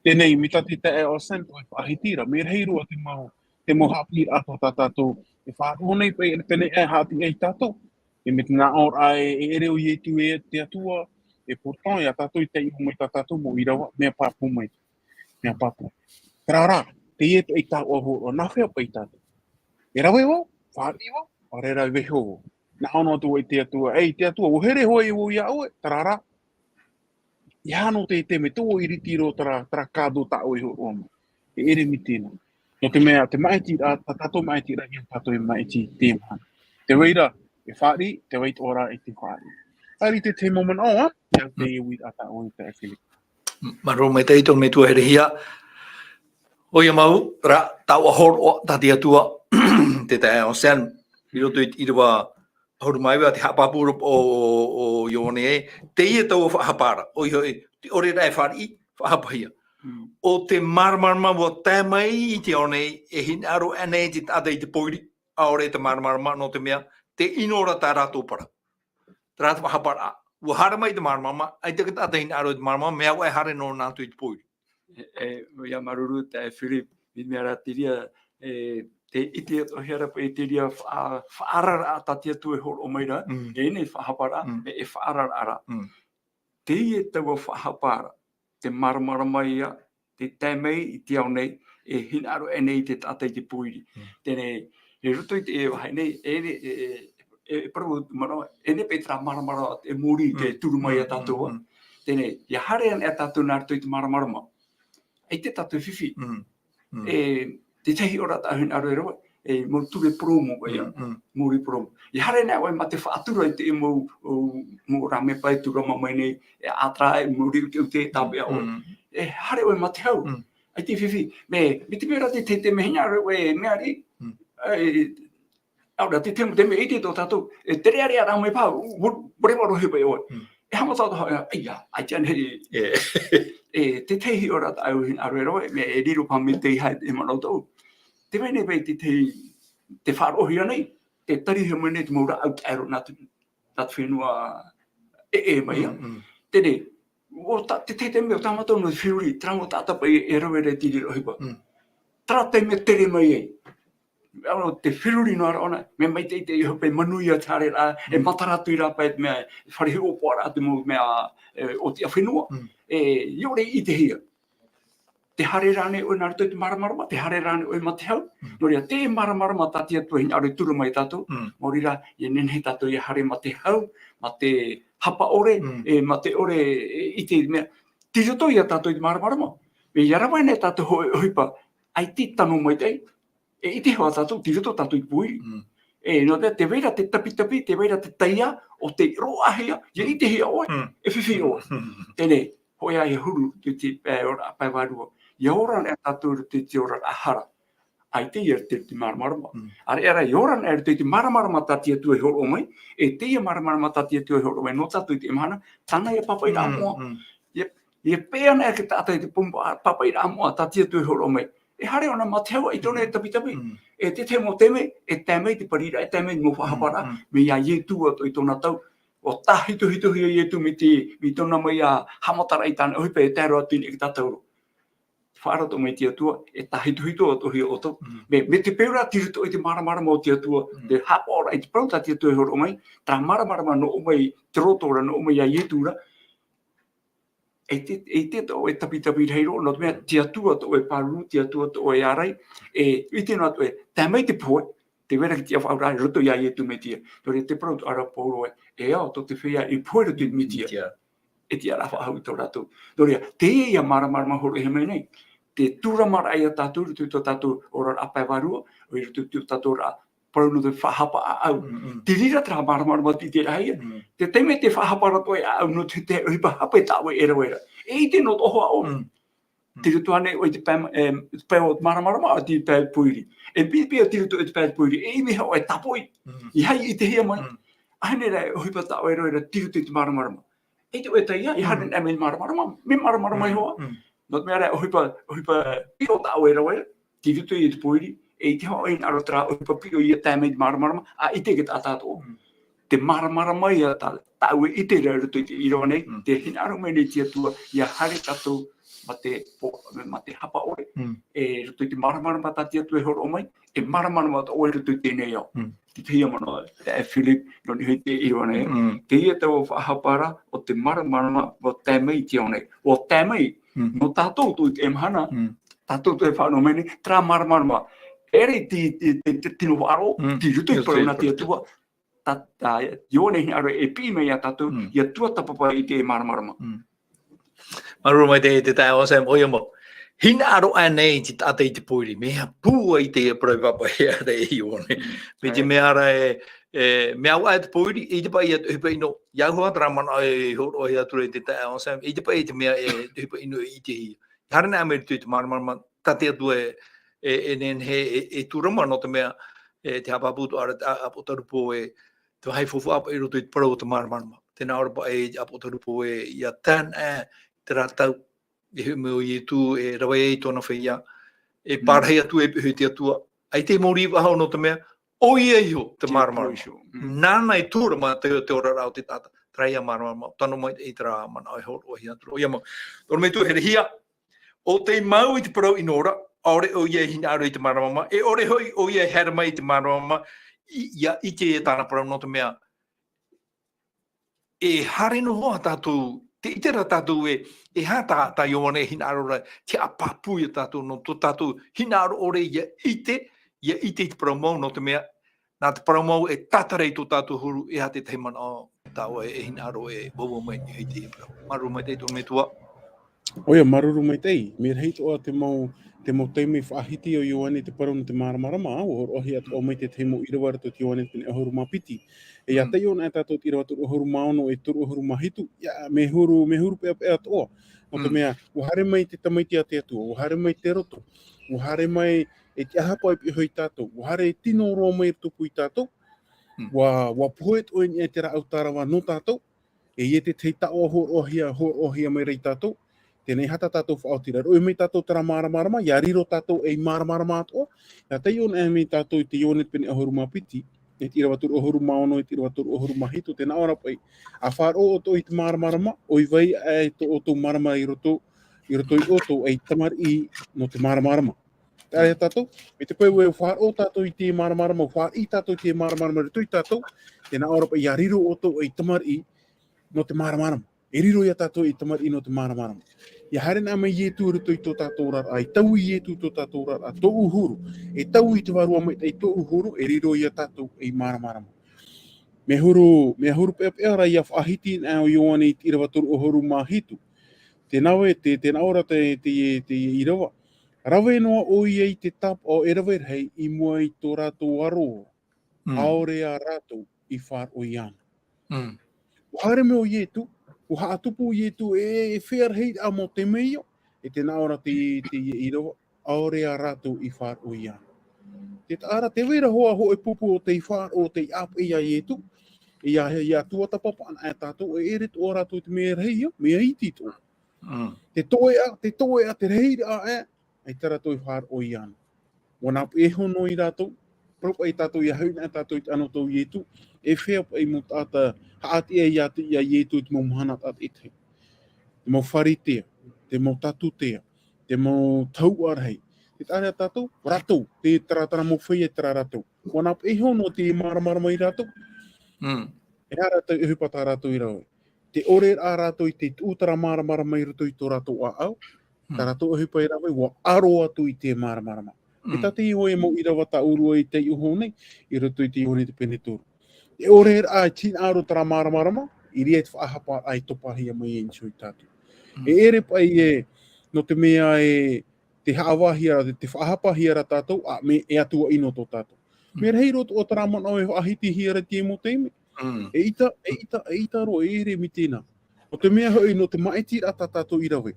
Teie, mai tā te taeaʻe Olsen, ʻo e faʻahiti ra, mea rahi roa te mau, te mau haʻapiʻiraʻa tā tātou e faʻaroʻo nei, paʻi, teie e haʻapiʻi ai tātou. E mai te nā ʻōraʻa e, e ʻere ʻo Ietu e te Atua, e pourtant, ʻia tātou i taiʻo mai tā tātou mau ʻīrava, mea pāpū mai. Mea pāpū. Terā rā, teie paʻi taoʻa hōroʻa, nā hea paʻi tātou? E rave vau, fāriʻi vau, ʻaore rā e vaiiho vau. Nā ʻō noa atu vau i te Atua, ei, te Atua, ʻua here hoʻi vau iā ʻoe, terā rā, e aha nō te, te mea tō ʻiriti roa terā, terā kātō tā ʻoe e hōroʻa mai. E ʻere mai tēnā. Nō te mea, te maʻitiraʻa, tā tātou maʻitiraʻa, ʻia tātou e maʻiti i teie mahana. Tē vai ra e fāriʻi, tē vai atoʻa ra e te fāriʻi. ʻAita te, te mau manaʻo, ā, ʻia te uiraʻa tā ʻoe i te Philip. Māuruuru maitaʻi tō te Metua Herehia. ʻOia mau, rā, taua hōroʻa tā te Atua, te taeaʻe Anselme, i roto i te ʻīrava ʻahuru mā iva, te haʻapāpū o, o, o Ioane, teie taua faʻahapa ra, ʻoia hoʻi, te ʻore rā e fāriʻi, faʻahapahia. Mm. ʻO te māramarama ʻua tae mai i te ao nei, e hinaʻaro aʻenei te taʻata i te pōiri, ʻaore te māramarama, nō te mea, tē ʻino ra tā rātou parau. Terā te faʻahaparaʻa. ʻUa haere mai te māramarama, ʻaita te taʻata e hinaʻaro i te māramarama, mea ʻua haere noa atu i te pōiri. E, e, ʻoia māuruuru taeaʻe Philip, i te mea rā te reira, e, tē ʻite atoʻa hia ra paʻi te reira faʻa-, faʻaararaʻa tā te Atua e hōroʻa mai ra, Mm. e ʻenei faʻahaparaʻa, Mm. e, e faʻaararaʻa ra. Mm. Teie taua faʻahapa ra, te māramarama ïa, tē tae mai i te ao nei, e hinaʻaro aʻenei te taʻata i te pōiri. Mm. Teie, i roto i te vāhi nei, e, e, e, e, e parau manaʻo, ʻaʻenei paʻi terā māramarama e mōrī te Mm, turu mai mm, ia tātou, mm, mm. Teie, ʻia haere ana tātou nā roto i te māramarama. ʻAita tātou e fifi. Mm. Mm. E, te tahi ʻōrata e hinaʻaro e rave, e mau ture purōmu paʻi ïa, Mm, mm. mōrī purōmu. ʻIa haere ana ʻoe mā te faʻatura i te mau, o, mau rā mea paʻi e tura mai nei, e ʻātara, e mōrī ʻuteʻute, tāpeʻa ʻoe. Mm. E haere ʻoe mā te hau. Mm. ʻAita e fifi, mea, mai te mea rā te, te, te mea hinaʻaro ʻoe, mea rī. Mm. E, ʻaore rā, te, te, te mea ʻite tō tātou, e tere ʻāreʻa rā mai paha, u-, u-, whatever rohe paʻi ʻoe. Mm. E haʻamata atoʻa, e, ʻaita, ʻaita ānei. Yeah. E, te tahi ʻōrata e hinaʻaro e rave, mea e riro paha mai te hā, e manaʻo tōʻu. Tē vai nei paʻi te, te, tē faʻaroʻohia nei, tē tarihia mai nei te mau rāʻau taʻero nā te, nā te fenua ʻē, ʻē mai ïa. Mm, mm. Teie, ʻo tā, te, te, te mea ʻo tāmata nō te feruri, terā mau taʻata paʻi e rave ra i te reira ʻohipa. Mm. Terā te mea tere mai ai. ʻAore te feruri noa ra ʻōna, mea maitaʻi te ʻohipa e manuia te haereraʻa, e Mm. matara atu i rā paʻi te mea, fare hiʻopoʻaraʻa te mau mea, e, o te fenua. Mm. E, ʻia ʻore i ʻitehia. Tē haere ra ānei ʻoe nā roto i te māramarama, tē haere ra ānei ʻoe mā te hau. Mm. Nō reira, te māramarama tā te Atua e hinaʻaro e tura mai ia tātou, Mm. maori rā, ʻia nehenehe tātou ʻia haere mā te hau, mā te hapa ʻore, Mm. e, mā te ʻore, e, i te mea, tei roto ia tātou i te māramarama. Mea ʻia rave nei tātou hōʻē ʻohipa, ʻaita e tano maitaʻi, e ʻite hoʻi tātou, tei roto tātou i te pōiri. Mm. E, nō te, tē vai ra te tapitapi, tē vai ra te taiā, ʻo tē roaʻahia, ʻia ʻitehia ʻoe, Mm. e fifi ʻoe. Mm. Teie, hōʻē ā ʻia huru, te, te, e, ora, pae vārua. ʻIa ora ana tātou i te, te oraraʻa hara. ʻAita ïa te, te māramarama. Mm. ʻĀreʻa rā, ʻia ora ana i roto i te māramarama tā te Atua e hōroʻa mai, e teie māramarama tā te Atua e hōroʻa mai nō tātou i teie mahana, tāna ïa pāpaʻiraʻa Mm, moʻa. mm. ʻIa, ʻia peʻe ana te taʻata i te pō-, pāpaʻiraʻa moʻa tā te Atua e hōroʻa mai. E haere ʻōna mā te hau, ʻaita ʻōna e tapitapi. Mm. E te tahi mau taime, e tae mai te pariraʻa, e tae mai te mau faʻahaparaʻa, Mm, mm. mai iā Ietu atoʻa i tōna tau. ʻUa tāhitohitohia Ietu mai te, mai tōna mau haʻamataraʻa i tāna ʻohipa e tae roa atu i niʻa i te tātauro. Faʻaara atoʻa mai te Atua, e tāhitohito atoʻa hia ʻoutou. Mm. Mea, mai te peu ra, tei roto i te māramarama o te Atua, Mm. te haʻapaʻoraʻa i te parau tā te Atua e hōroʻa mai, terā māramarama nō ʻō mai, te roto ra, nō ʻō mai iā Ietu ra, e te, e te tō e tapitapi rahi roa, nō te mea, te Atua tō e pāruru, te Atua tō e ārai, e, i te noa tō e, tae mai te pohe, tē vai ra te tiʻafaʻauraʻa, i roto iā Ietu Metia. Nō reira te parau atoʻa ra Paulo ē, e ao tō te feiā i pohe i roto i te Metia. Metia. E tiʻa ra faʻahou i tō rātou. Nō reira, teie māramarama hōroʻahia mai nei, te tūramaraʻa iā tātou, i roto i tō tātou oraraʻa pae vārua, i roto i tō tātou oraraʻa parau nō te faʻahapa ʻāʻau. Mm, mm. Te reira terā māramarama tītī rahi ia. Mm. Te taime tē faʻahapa ra atoʻa e ʻāʻau nō te, te ʻohipa hape tā ʻoe e rave ra. E ʻite noa atoʻa hoʻi ʻoe. Mm. Mm. Tei roto ānei ʻoe i te pae, e, te pae o te māramarama, ʻaita i te pae pōiri. E piʻipiʻi tei roto i te pae pōiri. E ʻimi hoʻi e tāpoʻi. Mm. ʻIa haere i te hia mai. Mm. ʻAhani rā e ʻohipa tā ʻoe e rave ra tei roto i te māramarama. ʻAita ʻoe e taiā, ʻia haere Mm. anaʻe mai te māramarama, mea māramarama Mm, iho ā. Mm. Nō te mea rā, ʻohipa, ʻohipa piʻo tā ʻoe e rave ra, tei roto i te pōiri, e ʻite hoʻi ʻoe e hinaʻaro terā ʻohipa piʻo ʻia tae mai te māramarama, ʻa ʻite e te taʻata atoʻa. Mm. Te māramarama ïa tā, tāʻu e ʻite ra i roto i te ʻīrava nei, Mm. tē hinaʻaro mai nei te Atua, ʻia haere tātou mā te pō-, mā te hapa ʻore, Mm. e roto i te māramarama tā te Atua e hōroʻa mai, e māramarama atoʻa ʻoe i roto i teie nei ao. Mm. Te tahi manaʻo, e Philip, nō niʻa i te ʻīrava nei. Mm. Teie taua faʻahapa ra, ʻo te māramarama, ʻua tae mai i te ao nei. ʻUa tae mai, Mm. nō tātou atoʻa i teie mahana, Mm. tātou atoʻa e faʻaroʻo mai nei, terā māramarama. E ʻere i te, te, te, te tino faʻaroʻo, Mm. tei roto i te parau nā te Atua. Tā, tā, Ioane e hinaʻaro e piʻi mai iā tātou, Mm. ʻia tuatāpapa i te māramarama. Mm. Māuruuru maitaʻi te taeaʻe Anselme, ʻoia mau. Hinaʻaro ānei te taʻata i te pōiri, mea pūai teie parau i pāpaʻihia ra e Ioane. Mm. Mai te Right. mea ra e, e, mea au ā te pōiri, ʻaita paʻi ʻoe e ʻino, ʻia au hoʻi terā manaʻo e hōroʻahia atu ra e te taeaʻe Anselme, ʻaita paʻi te mea e, te ʻohipa ʻino e ʻitehia. Haere anaʻe mai i roto i te māramarama, tāte atu e, e, e nehenehe e, e tūrama, nō te mea, e, te haʻapāpū atoʻa ra te ʻa-, ʻāpoʻotarupo e, te vāhi faufaʻa paʻi i roto i te parau o te māramarama. Tē nā ʻō ra paʻi e ʻāpoʻotarupo e, ʻia tae anaʻe terā tau, e hoʻi mai ʻo Ietu, e rave ai tōna feiā, e Mm. pārahi atu e piʻi iho i te Atua. ʻAita e mau riʻi faʻahou nō te mea, ʻoia iho te Te māramarama. Iho. Mm. Nāna e tūrama te, te oraraʻa o te taʻata. Terā ia māramarama, tano mai i terā manaʻo e hōroʻahia atu ra. ʻOia mau. Tō ʻoe mau ʻorometua, e rave hia, ʻo tei mau i te parau ʻino ra, ʻaore ʻoia e hinaʻaro i te māramarama, e ʻore hoʻi ʻoia e haere mai i te māramarama, i, ʻia ʻite ia tāna parau nō te mea, e haere noa tātou, tē ʻite ra tātou e, e aha tā, tā Ioane e hinaʻaro ra, te haʻapāpū ia tātou nō tō tātou hinaʻaro ʻore ʻia ʻite, ʻia ʻite i te parau mau nō te mea, nā te parau mau e tātara i tō tātou huru, e aha te tahi manaʻo tāʻoe e hinaʻaro e vauvau mai i te parau. Māuruuru maitaʻi tō ʻoe mau metua. ʻOia, māuruuru maitaʻi, mea rahi atoʻa te mau, te mau taime faʻahiti ʻo Ioane te parau nō te māramarama, ʻua hōroʻahia atoʻa mai te tahi mau ʻīrava i roto i te Ioane pene ʻahuru mā piti. E ʻia Mm. taiʻo anaʻe tātou i te ʻīrava toru ʻahuru mā ono e toru ʻahuru mā hitu, ʻia, mea huru, mea huru peʻapeʻa atoʻa. Nō te Mm. mea, ʻua haere mai te Tamaiti a te Atua, ʻua haere mai te roto, ʻua haere mai e te ʻāhapa e piʻi iho ia tātou, ʻua haere e tino roa mai i rotopū ia tātou, Mm. ʻua, ʻua pohe atoʻa i niʻa i terā ʻau tārava nō tātou, e ʻia te tahi taoʻa hōroʻahia, hōroʻahia mai ra ia tātou, teie nei e aha tā tātou faʻaoti ra. Roʻi mai tātou terā māramarama, ʻia riro tātou ei māramarama atoʻa, ʻia taiʻo anaʻe mai tātou i te Ioane pene ʻahuru mā piti, e te ʻīrava toru ʻahuru mā ono, e te ʻīrava toru ʻahuru mā hitu, tē nā ʻō ra paʻi, ʻa faʻaroʻo atoʻa i te māramarama, ʻoia hoʻi, e tō ʻoutou māramarama i roto, i roto ia ʻoutou ei tamariʻi nō te māramarama. Terā ia tātou, mai te peu e faʻaroʻo tātou i te māramarama, faʻariʻi tātou i te māramarama i roto ia tātou, tē nā ʻō ra paʻi ʻia riro ʻoutou ei tamariʻi nō te māramarama. E riro ia tātou ei tamariʻi nō te māramarama. ʻIa haere anaʻe mai Ietu i roto i tō tātou oraraʻa, e taui Ietu i tō tātou oraraʻa, tōʻu huru, e taui i te Vārua Maitaʻi i tōʻu huru, e riro ia tātou ei māramarama. Mea huru, mea huru peʻapeʻa ra ʻia faʻahiti anaʻe ʻo Ioane i te ʻīrava toru ʻahuru mā hitu. Tē nā ʻō, te, tē nā ʻō ra te, te, te ʻīrava. Rave noa ʻoia i te tāpaʻo e rave rahi i mua i tō rātou aro, Mm. ʻaore ā rātou i faʻaroʻo iāna. Mm. ʻUa haere mai ʻo Ietu, ʻua haʻatupu ʻo Ietu, e, e feiā rahiraʻa mau temeio, e tē nā ʻō ra te, te ʻīrava, ʻaore ā rātou i faʻaroʻo iāna. Tē taʻa ra, tē vai ra hoʻi hōʻē pupu o tei faʻaroʻo, o tei ʻāpeʻe ia Ietu, e ʻia, ʻia tuatāpapa anaʻe tātou, e ʻere atoʻa rātou i te mea rahi, mea iti atoʻa. Mm. Te toeʻa, te toeʻa, te rahiraʻa, e, ʻaita rātou i faʻaroʻo iāna. ʻUa nā paʻi e hono ia rātou, parau paʻi ia tātou, ʻia hoʻi anaʻe tātou i te anotau o Ietu, e feiā paʻi mau taʻata, haʻaʻati ia, ia Ietu i te mau mahana taʻata ʻē tahi. Te mau Pharisea, te mau Tatutea, te mau tahuʻa rahi. Tē taʻa ra ia tātou, rātou, te taratara mau feiā terā rātou. ʻUa nā paʻi e hono te māramarama ia rātou. Mm. E aha rātou, e ʻohipa tā rātou i rave. Te ʻore rā rātou i te tuʻu terā māramarama i roto i tō rātou ʻāʻau, tā Mm. rātou ʻohipa i rave, ʻua aro atu i te māramarama. Mm. E tā te iho e mau ʻīrava tāʻu rua i taiʻo nei, i roto i te Ioane te pene toru. Te ʻore rā, e hinaʻaro terā māramarama, i reira te faʻahapa e topa hia mai e iho ia tātou. Mm. E ʻere paʻi e, nō te mea e, te haʻavāhia, te, te faʻahapahia ra tātou, ā, mea, e Atua ʻino tō tātou. Mm. Mea rahi roa atoʻa terā manaʻo e faʻahitihia ra i te mau taime. Mm. E ʻita, e ʻita, e ʻita roa, e ʻere mai tēnā. Nō te mea hoʻi, nō te māʻitiraʻa tā tātou i rave.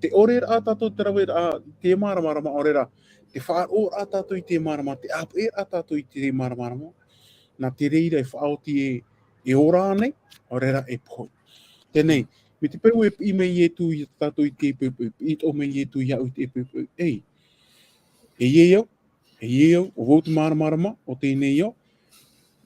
Te ʻore rā tātou te rave rā, te māramarama ʻaore rā. Te faʻaroʻo rā tātou i te mārama, te ʻāpeʻe rā tātou i te māramarama. Nā te reira e faʻaoti e, e ora nei, ʻaore rā e pohe. Teie nei, mai te peu e piʻi mai Ietu ia tātou i te poʻipoʻi, piʻi atoʻa mai Ietu iāʻu i te poʻipoʻi. Ei, e ʻeiaha, e ʻeiaha, ʻo vau te māramarama o teie nei ao.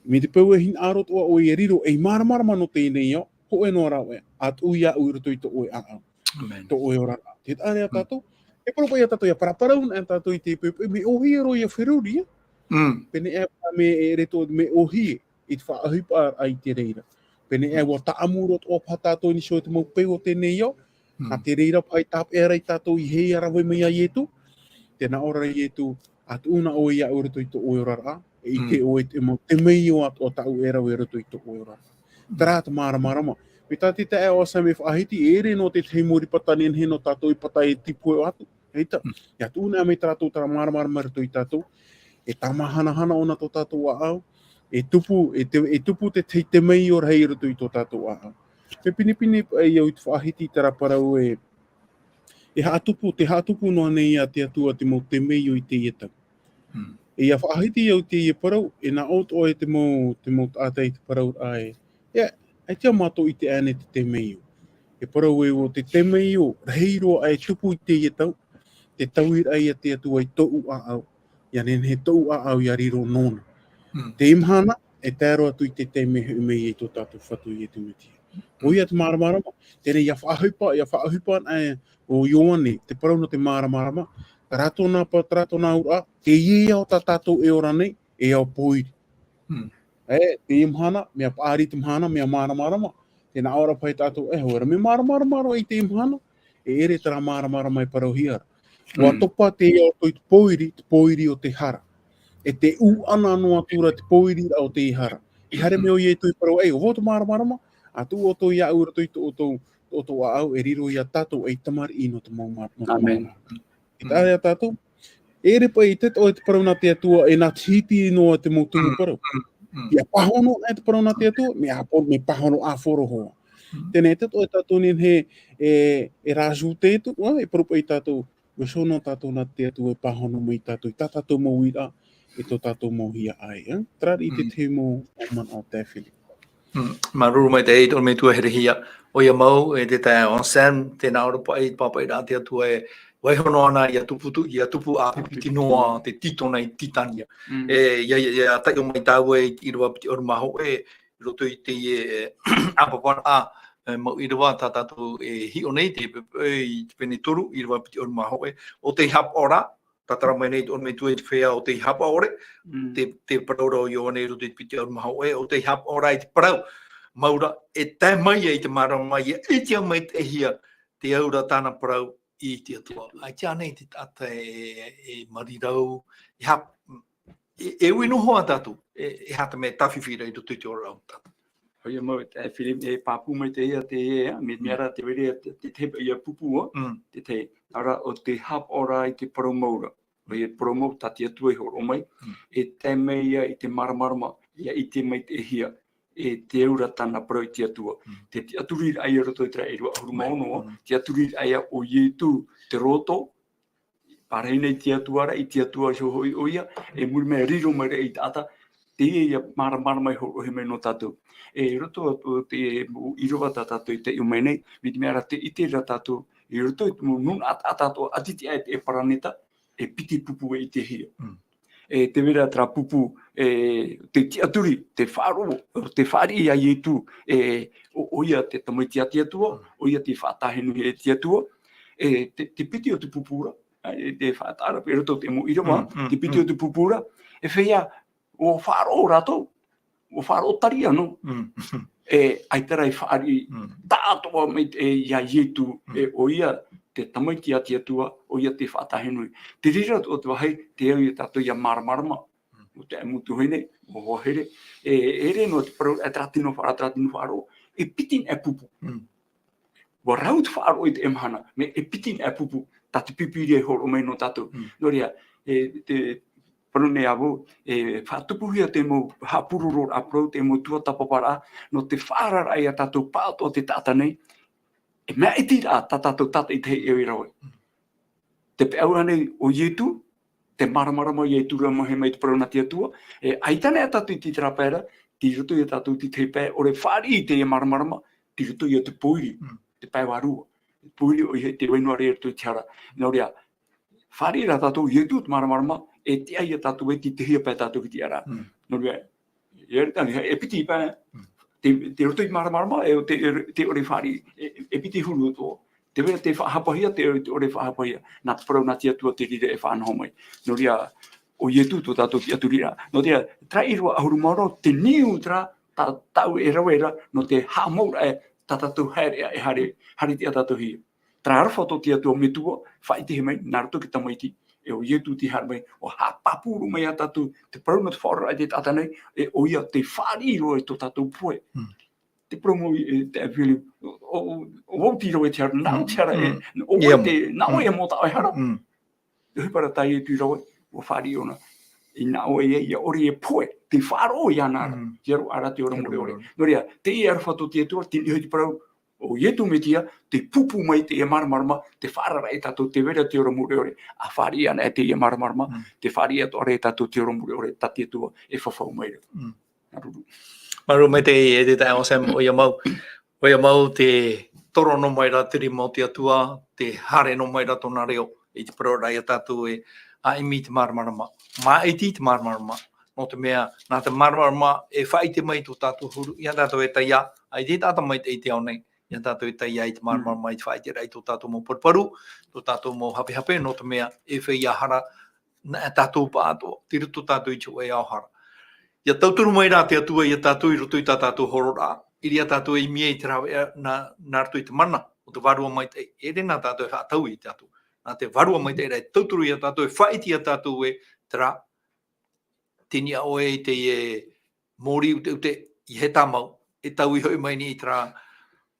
Mai te peu e hinaʻaro atoʻa ʻoe e riro ei māramarama nō teie nei ao, hōʻē noa rāveʻa, ʻa tuʻu iāʻu i roto i tō ʻoe ʻāʻau. Amen. Tō ʻoe oraraʻa. Tē taʻa ra ia Mm. tātou, e parau paʻi ia tātou, ʻia paraparauraʻa tātou i te poʻipoʻi, mea ʻōhie roa ia feruri, ā. Mm. Pēneiaʻe, mea, e ʻere atoʻa, mea ʻōhie i te faʻaʻohipa i te reira. Pēneiaʻe, Mm. ʻua tāʻamu roa atoʻa paha tātou i niʻa i te mau peu o teie nei ao. Mm. Nā te reira paʻi tāpeʻa ra ia tātou i hea rave mai ia Ietu. Tē nā ʻō ra Ietu, ʻa tuʻu na ʻoe iāʻu i roto i tō ʻoe oraraʻa, e ʻite Mm. ʻoe i te mau temeio atoʻa tāʻu e rave i roto i tō ʻoe oraraʻa. Mm. Terā te māramarama. Mai tā te taeaʻe ʻo Sam e faʻahiti, e ʻere noa te tahi mau ʻīrava tāne nei nō tātou i pata e tipu atu. ʻEita, Mm. ʻia tuʻu na mai tā rātou terā māramarama i roto ia tātou, e tāmāhanahana ʻōna tō tātou ʻāʻau, e tupu, e te, e tupu te, te, temeio rahi i roto i tō tātou ʻāʻau. Mea pinepine paʻi au i te faʻahiti i terā parau e, E haʻatupu, te haʻatupu noa nei a te Atua te mau temeio i teie tau. Mm. E ia faʻahiti au teie parau, e nā ʻō atoʻa e te mau, te mau taʻata i te parau rā e, e, ʻaita mātou i te ʻaene te temeio. E parau e o te temeio, rahi roa e tupu i teie tau, te tauiraʻa ia te Atua i tōʻu ʻāʻau, ia nehenehe tōʻu ʻāʻau ia riro nōna. Mm. Te mahana, e tae roa atu i te taime e hoʻi mai ai tō tātou Fatu Iesu Mesia. ʻO ia te māramarama, teie ia faʻaʻohipa, ia faʻaʻohipa ana e ʻo Ioane, te parau nō te māramarama, tā rātou nā pa-, tā rātou nā auraʻa, teie ao tā tātou e ora nei, e ao pōiri. Mm. E, teie mahana, mea paʻari te mahana, mea māramarama, tē nā ʻō ra paʻi tātou, e, hōʻē ra, mea māramarama roa i teie mahana, e ʻere terā māramarama e parauhia ra. ʻUa Mm. topa te ao i te pōiri, te pōiri o te hara. E te ʻūʻana noa atu ra te pōiriraʻa o te hara. I haere mai ʻo Iesu i parau, e, ʻo vau te māramarama, a tuʻu ʻoutou iāʻu i roto i tō ʻoutou, tō ʻoutou ʻāʻau, e riro ia tātou ei tamariʻi nō te mau mā-, nō te Amen. mau mā-. I taʻa ia tātou, e ʻere paʻi te, ʻo te parau nā te Atua, e nā te hiti noa te mau tumu Mm, parau. mm, mm. Ia pāhono e te parau nā te Atua, mea hapo-, mea pāhono ʻāfaro hoʻi. Mm. Teie te, ʻo tātou nei he, e, e rāsū te tu, ʻua, e parau paʻi tātou, ʻua shono tātou nā te Atua e pāhono mai tātou, i tā tātou mau uiraʻa, e tō tātou mau hiaʻai, e? Terā i te Mm. tahi mau manaʻo te Filipa. Mm, māuruuru maitaʻi i tō metua herehia. ʻOia mau, e te taeaʻe Anselme, tē nā ʻō ra paʻi, pāpaʻi rā te Atua e, vaiiho noa ana, ia tupu tu-, ia tupu ʻāpipiti noa te tītona i Titania. Mm. E, ia, ia, ia taiʻo mai tāua i te ʻīrava piti ʻahuru mā hōʻē, i roto i teie, e, ʻāpaparaʻa, e, mau ʻīrava tā tātou e hiʻo nei, te, e, i te pene toru, ʻīrava piti ʻahuru mā hōʻē, ʻo tei hapaʻo ra, tātara mai nei tō metua i te feiā ʻo tei hapaʻo ra, Mm. te, te parau ra ʻo Ioane i roto i te piti ʻahuru mā hōʻē, ʻo tei hapaʻo ra i te parau. Mau ra, e tae mai ai te māramarama, ia ʻitehia maitaʻihia te aura tāna parau i te Atua. ʻAita ānei te taʻata e, e marirau, e hap-, e, e ui noa tātou, e, e aha te mea e tāfifi ra i roto i te oraraʻa o tātou. ʻOia mau, e, Filipa, e pāpū mai teie, te, e, mea, mea Mm. rā te vai ra te, te, te, ia pupu, ʻo, Mm. te, te, ara, ʻo tei hapaʻo ra i te parau mau ra. ʻOia, parau mau tā te Atua i hōroʻa mai, Mm. e tae mai ia i te māramarama, ia ʻite maitaʻihia, e te aura tāna parau i te Atua. Mm. Te, te tiʻaturiraʻa i roto i terā ʻīrava ʻahuru mā ono, Mm. te tiʻaturiraʻa ia ʻo Iesu, te roto, Pārahi nei te Atua ra, i te Atua iho hoʻi ʻoia, e muri mai riro mai ra i taʻata, teie ia māramarama i hōroʻahia mai nō tātou. E i roto atu te mau ʻīrava tā tātou i taiʻo mai nei, mai te mea ra tē ʻite ra tātou, i roto i te mau nūnaʻa taʻata atoʻa ʻati tiʻa e te paraneta, e piti pupu e ʻitehia. Mm. E tē vai ra terā pupu, e, te tiʻaturi, te faʻaroʻo, te fāriʻi ia Iesu, e, ʻo, ʻoia te tamaiti a te Atua, Mm. ʻoia te faʻatahinuhia e te Atua, e, te, te piti o te pupu ra, e, te faʻataʻa ra, i roto i te mau ʻīrava, Mm, mm, te piti mm. o te pupu ra, e feiā, ʻua faʻaroʻo rātou, ʻua faʻaroʻo tari anō. Mm. E, ʻaita rā e fāriʻi, Mm. taʻatoʻa mai, e, ia Iesu, Mm. e, ʻoia te tamaiti a te Atua, ʻoia te faʻatahinuhia. Te reira atoʻa te vāhi, tē au ia tātou ia māramarama, Mm. ʻo te mau tuahine, ʻo hoa here, e, e ʻere noa te parau, e terā tino faʻa-, terā tino faʻaroʻo, e piti noa e pupu. Mm. ʻUa rau te faʻaroʻo i teie mahana, mea e piti noa e pupu, tā te Pīpīria e hōroʻa mai nō tātou. Mm. Nō reira, e, te, parau nei au, e, faʻatupuhia te mau haʻapurororaʻa parau, te mau tuatāpaparaʻa, nō te faʻaararaʻa ia tātou pāʻatoʻa te taʻata nei, e mea iti rā tā tātou tātaʻitahi e ʻoi rave. Mm. Te peʻaura nei ʻo Iesu, te māramarama ia e tūraʻa mai mai te parau nā te Atua, e ʻaita nei tātou i terā pae ra, tei roto ia tātou i te tahi pae, ʻore fāriʻi i teie māramarama, tei roto ia te pōiri, Mm. te pae vārua. Pōiri ʻoia te vai noa ra i roto i te hara. Nō reira, fāriʻi rā tātou Iesu te māramarama, e tiʻa ia tātou e tītauhia paʻi tātou ki te ara. Mm. Nō reira, e, e, e piti pae, Mm. te, te roto i māramarama, e, te, e, te ʻore fāriʻi, e, e piti huru atoʻa. Tē vai ra te faʻahapahia, te, te ʻore faʻahapahia. Nā te parau nā te Atua te reira e faʻanaho mai. Nō reira, ʻo Iesu tō tātou tiʻaturiraʻa. Nō reira, terā ʻīrava ʻahuru mā ono, te niu terā, tā, tāʻu e rave ra, nō te haʻamauraʻa, tā tātou haereʻa e haere, haere tiʻa tātou hia. Terā aroha tō te Atua metua, faʻaʻitehia mai, nā roto i te tamaiti, e ʻo Iesu tei haere mai, ʻua haʻapāpū mai ia tātou, te parau nō te faʻaoraraʻa i te taʻata nei, e ʻoia te fāriʻi roa i tō tātou pohe. Mm. Te parau mau i, e, te Filipa, ʻo, ʻo, ʻo vau tei rave i te hara, nāʻu te hara, e, Mm. ʻo Ia vau te, nā Mm. ʻoe e mau taʻo e hara. Mm. Te ʻohipa ra tā Iesu i rave, ʻua fāriʻi ʻōna. I nā ʻoe ia, ia ʻore e pohe, tei faʻaroʻo iāna ra, Mm. te aroha ra te ora Te mure ora ʻore. mure ʻore. Nō reira, teie aroha tō te Atua, tei niʻa i te parau, ʻo Ietu Metia, te pupu mai teie māramarama, te faʻaararaʻa e tātou te vera te ora mure ʻore, ʻa fāriʻi ana e teie māramarama, te fāriʻi atoʻa ra e tātou te ora mure ʻore, tā te Atua e fafau mai ra. Māuruuru. Māuruuru maitaʻi e te taeaʻe Sam, ʻoia mau, ʻoia mau te toro noa mai ra te rima o te Atua, te haere noa mai ra tōna reo, i te parau ra ia tātou e, ʻa ʻimi te māramarama, māʻiti te māramarama, nō te mea, nā te māramarama e faʻaʻite mai tō tātou huru, ia tātou e taiā, ʻaita e taʻata mai i te ao nei, ia tātou e taiā i te māramarama i te faʻaʻiteraʻa i tō tātou mau paruparu, tō tātou mau hapehape, nō te mea, e feiā hara, nā tātou pāʻatoʻa, tei roto tātou i te hōʻē ao hara. Ia tauturu mai rā te Atua ia tātou i roto i tā tātou hororaʻa, i reira tātou e ʻimi ai i te rāveʻa nā, nā roto i te mana, o te Vārua Maitaʻi, e ʻere nā tātou e faʻatau ia tātou. Nā te Vārua Maitaʻi ra e tauturu ia tātou, e faʻaʻite ia tātou e terā, tei niʻa ʻoe i teie mōrī ʻuteʻute, ʻeiaha e tāmau, e taui hoʻi mai nei i terā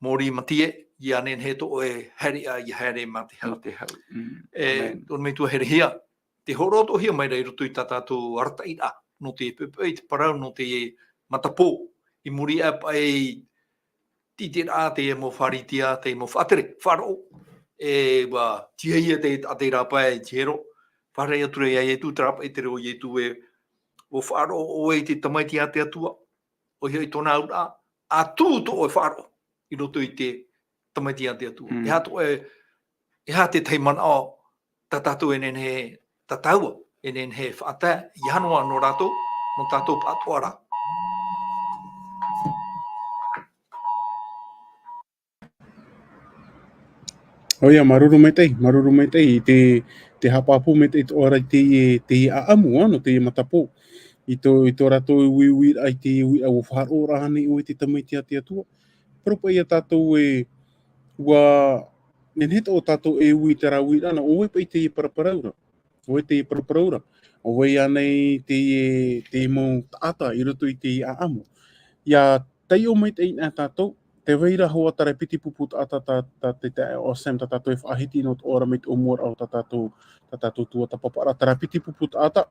mōrī matie, ia nehenehe tō ʻoe haereʻa, ia haere mā te hau. Mā te hau. Mm. E, ʻĀmene. Tō te Metua herehia, te hōroʻahia mai ra i roto i tā tātou arataʻiraʻa, nō te poʻipoʻi, te parau, nō te matapō, i muri iho paʻi i te iteraʻa, te mau Pharisea, te mau faʻatere, faʻaroʻo, e, ʻua tiaʻi te, a te rāpae, te hiero, fārerei atu ra ia Ietu, terā paʻi te reo o Ietu e, ʻua faʻaroʻo ʻoe i te Tamaiti a te Atua, ʻoia hoʻi tōna auraʻa, ʻa tū tō ʻoe faʻaroʻo, i roto i te Tamaiti a te Atua. Mm. E aha tō ʻoe, e aha te tahi manaʻo, tā tātou e nehenehe, tā tāua, e nehenehe e faʻatae, ʻeiaha noa nō rātou, nō tātou pāʻatoʻa rā. ʻOia, māuruuru maitaʻi, māuruuru maitaʻi, i te, te haʻapāpū maitaʻi atoʻa ra i te, te ʻāʻamu, ā, nō te matapō. I tō, i tō rātou uiuiraʻa, i te uiraʻa ʻua faʻaroʻo ra ānei ʻoe i te Tamaiti a te Atua. Parau paʻi ia tātou e, ʻua, nehenehe tō tātou e ui i terā uiraʻa, nā ʻoe paʻi te paraparau ra. ʻO vai te paraparau ra? ʻO vai ānei te, te mau taʻata i roto i te ʻāʻamu? ʻIa taiʻo maitaʻi na tātou, tē vai ra hoʻi terā piti pupu taʻata tā, tā te taeaʻe Sam, tā tātou e faʻahiti noa atoʻa ra mai te ʻōmuaraʻa o tā tātou, tā tātou tuatāpaparaʻa, terā piti pupu taʻata,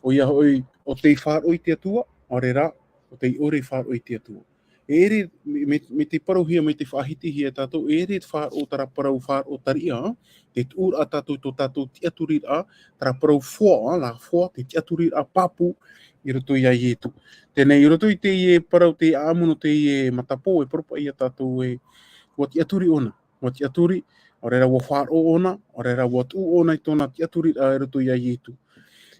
ʻoia hoʻi, ʻo tei faʻaroʻo i te Atua, ʻaore rā, ʻo tei ʻore i faʻaroʻo i te Atua. E ʻere, mai, mai, mai te parauhia, mai te faʻahitihia e tātou, e ʻere te faʻaroʻo, terā parau faʻaroʻo tariʻa, te tuʻuraʻa tātou i tō tātou tiʻaturiraʻa, terā parau foi, la foi, te tiʻaturiraʻa pāpū, i roto ia Ietu. Teie nei, i roto i teie parau, te ʻāʻamu nō teie matapō, e parau paʻi ia tātou e, ʻua tiʻaturi ʻōna, ʻua tiʻaturi, ʻaore rā ʻua faʻaroʻo ʻōna, ʻaore rā ʻua tuʻu ʻōna i tōna tiʻaturiraʻa i roto ia Ietu.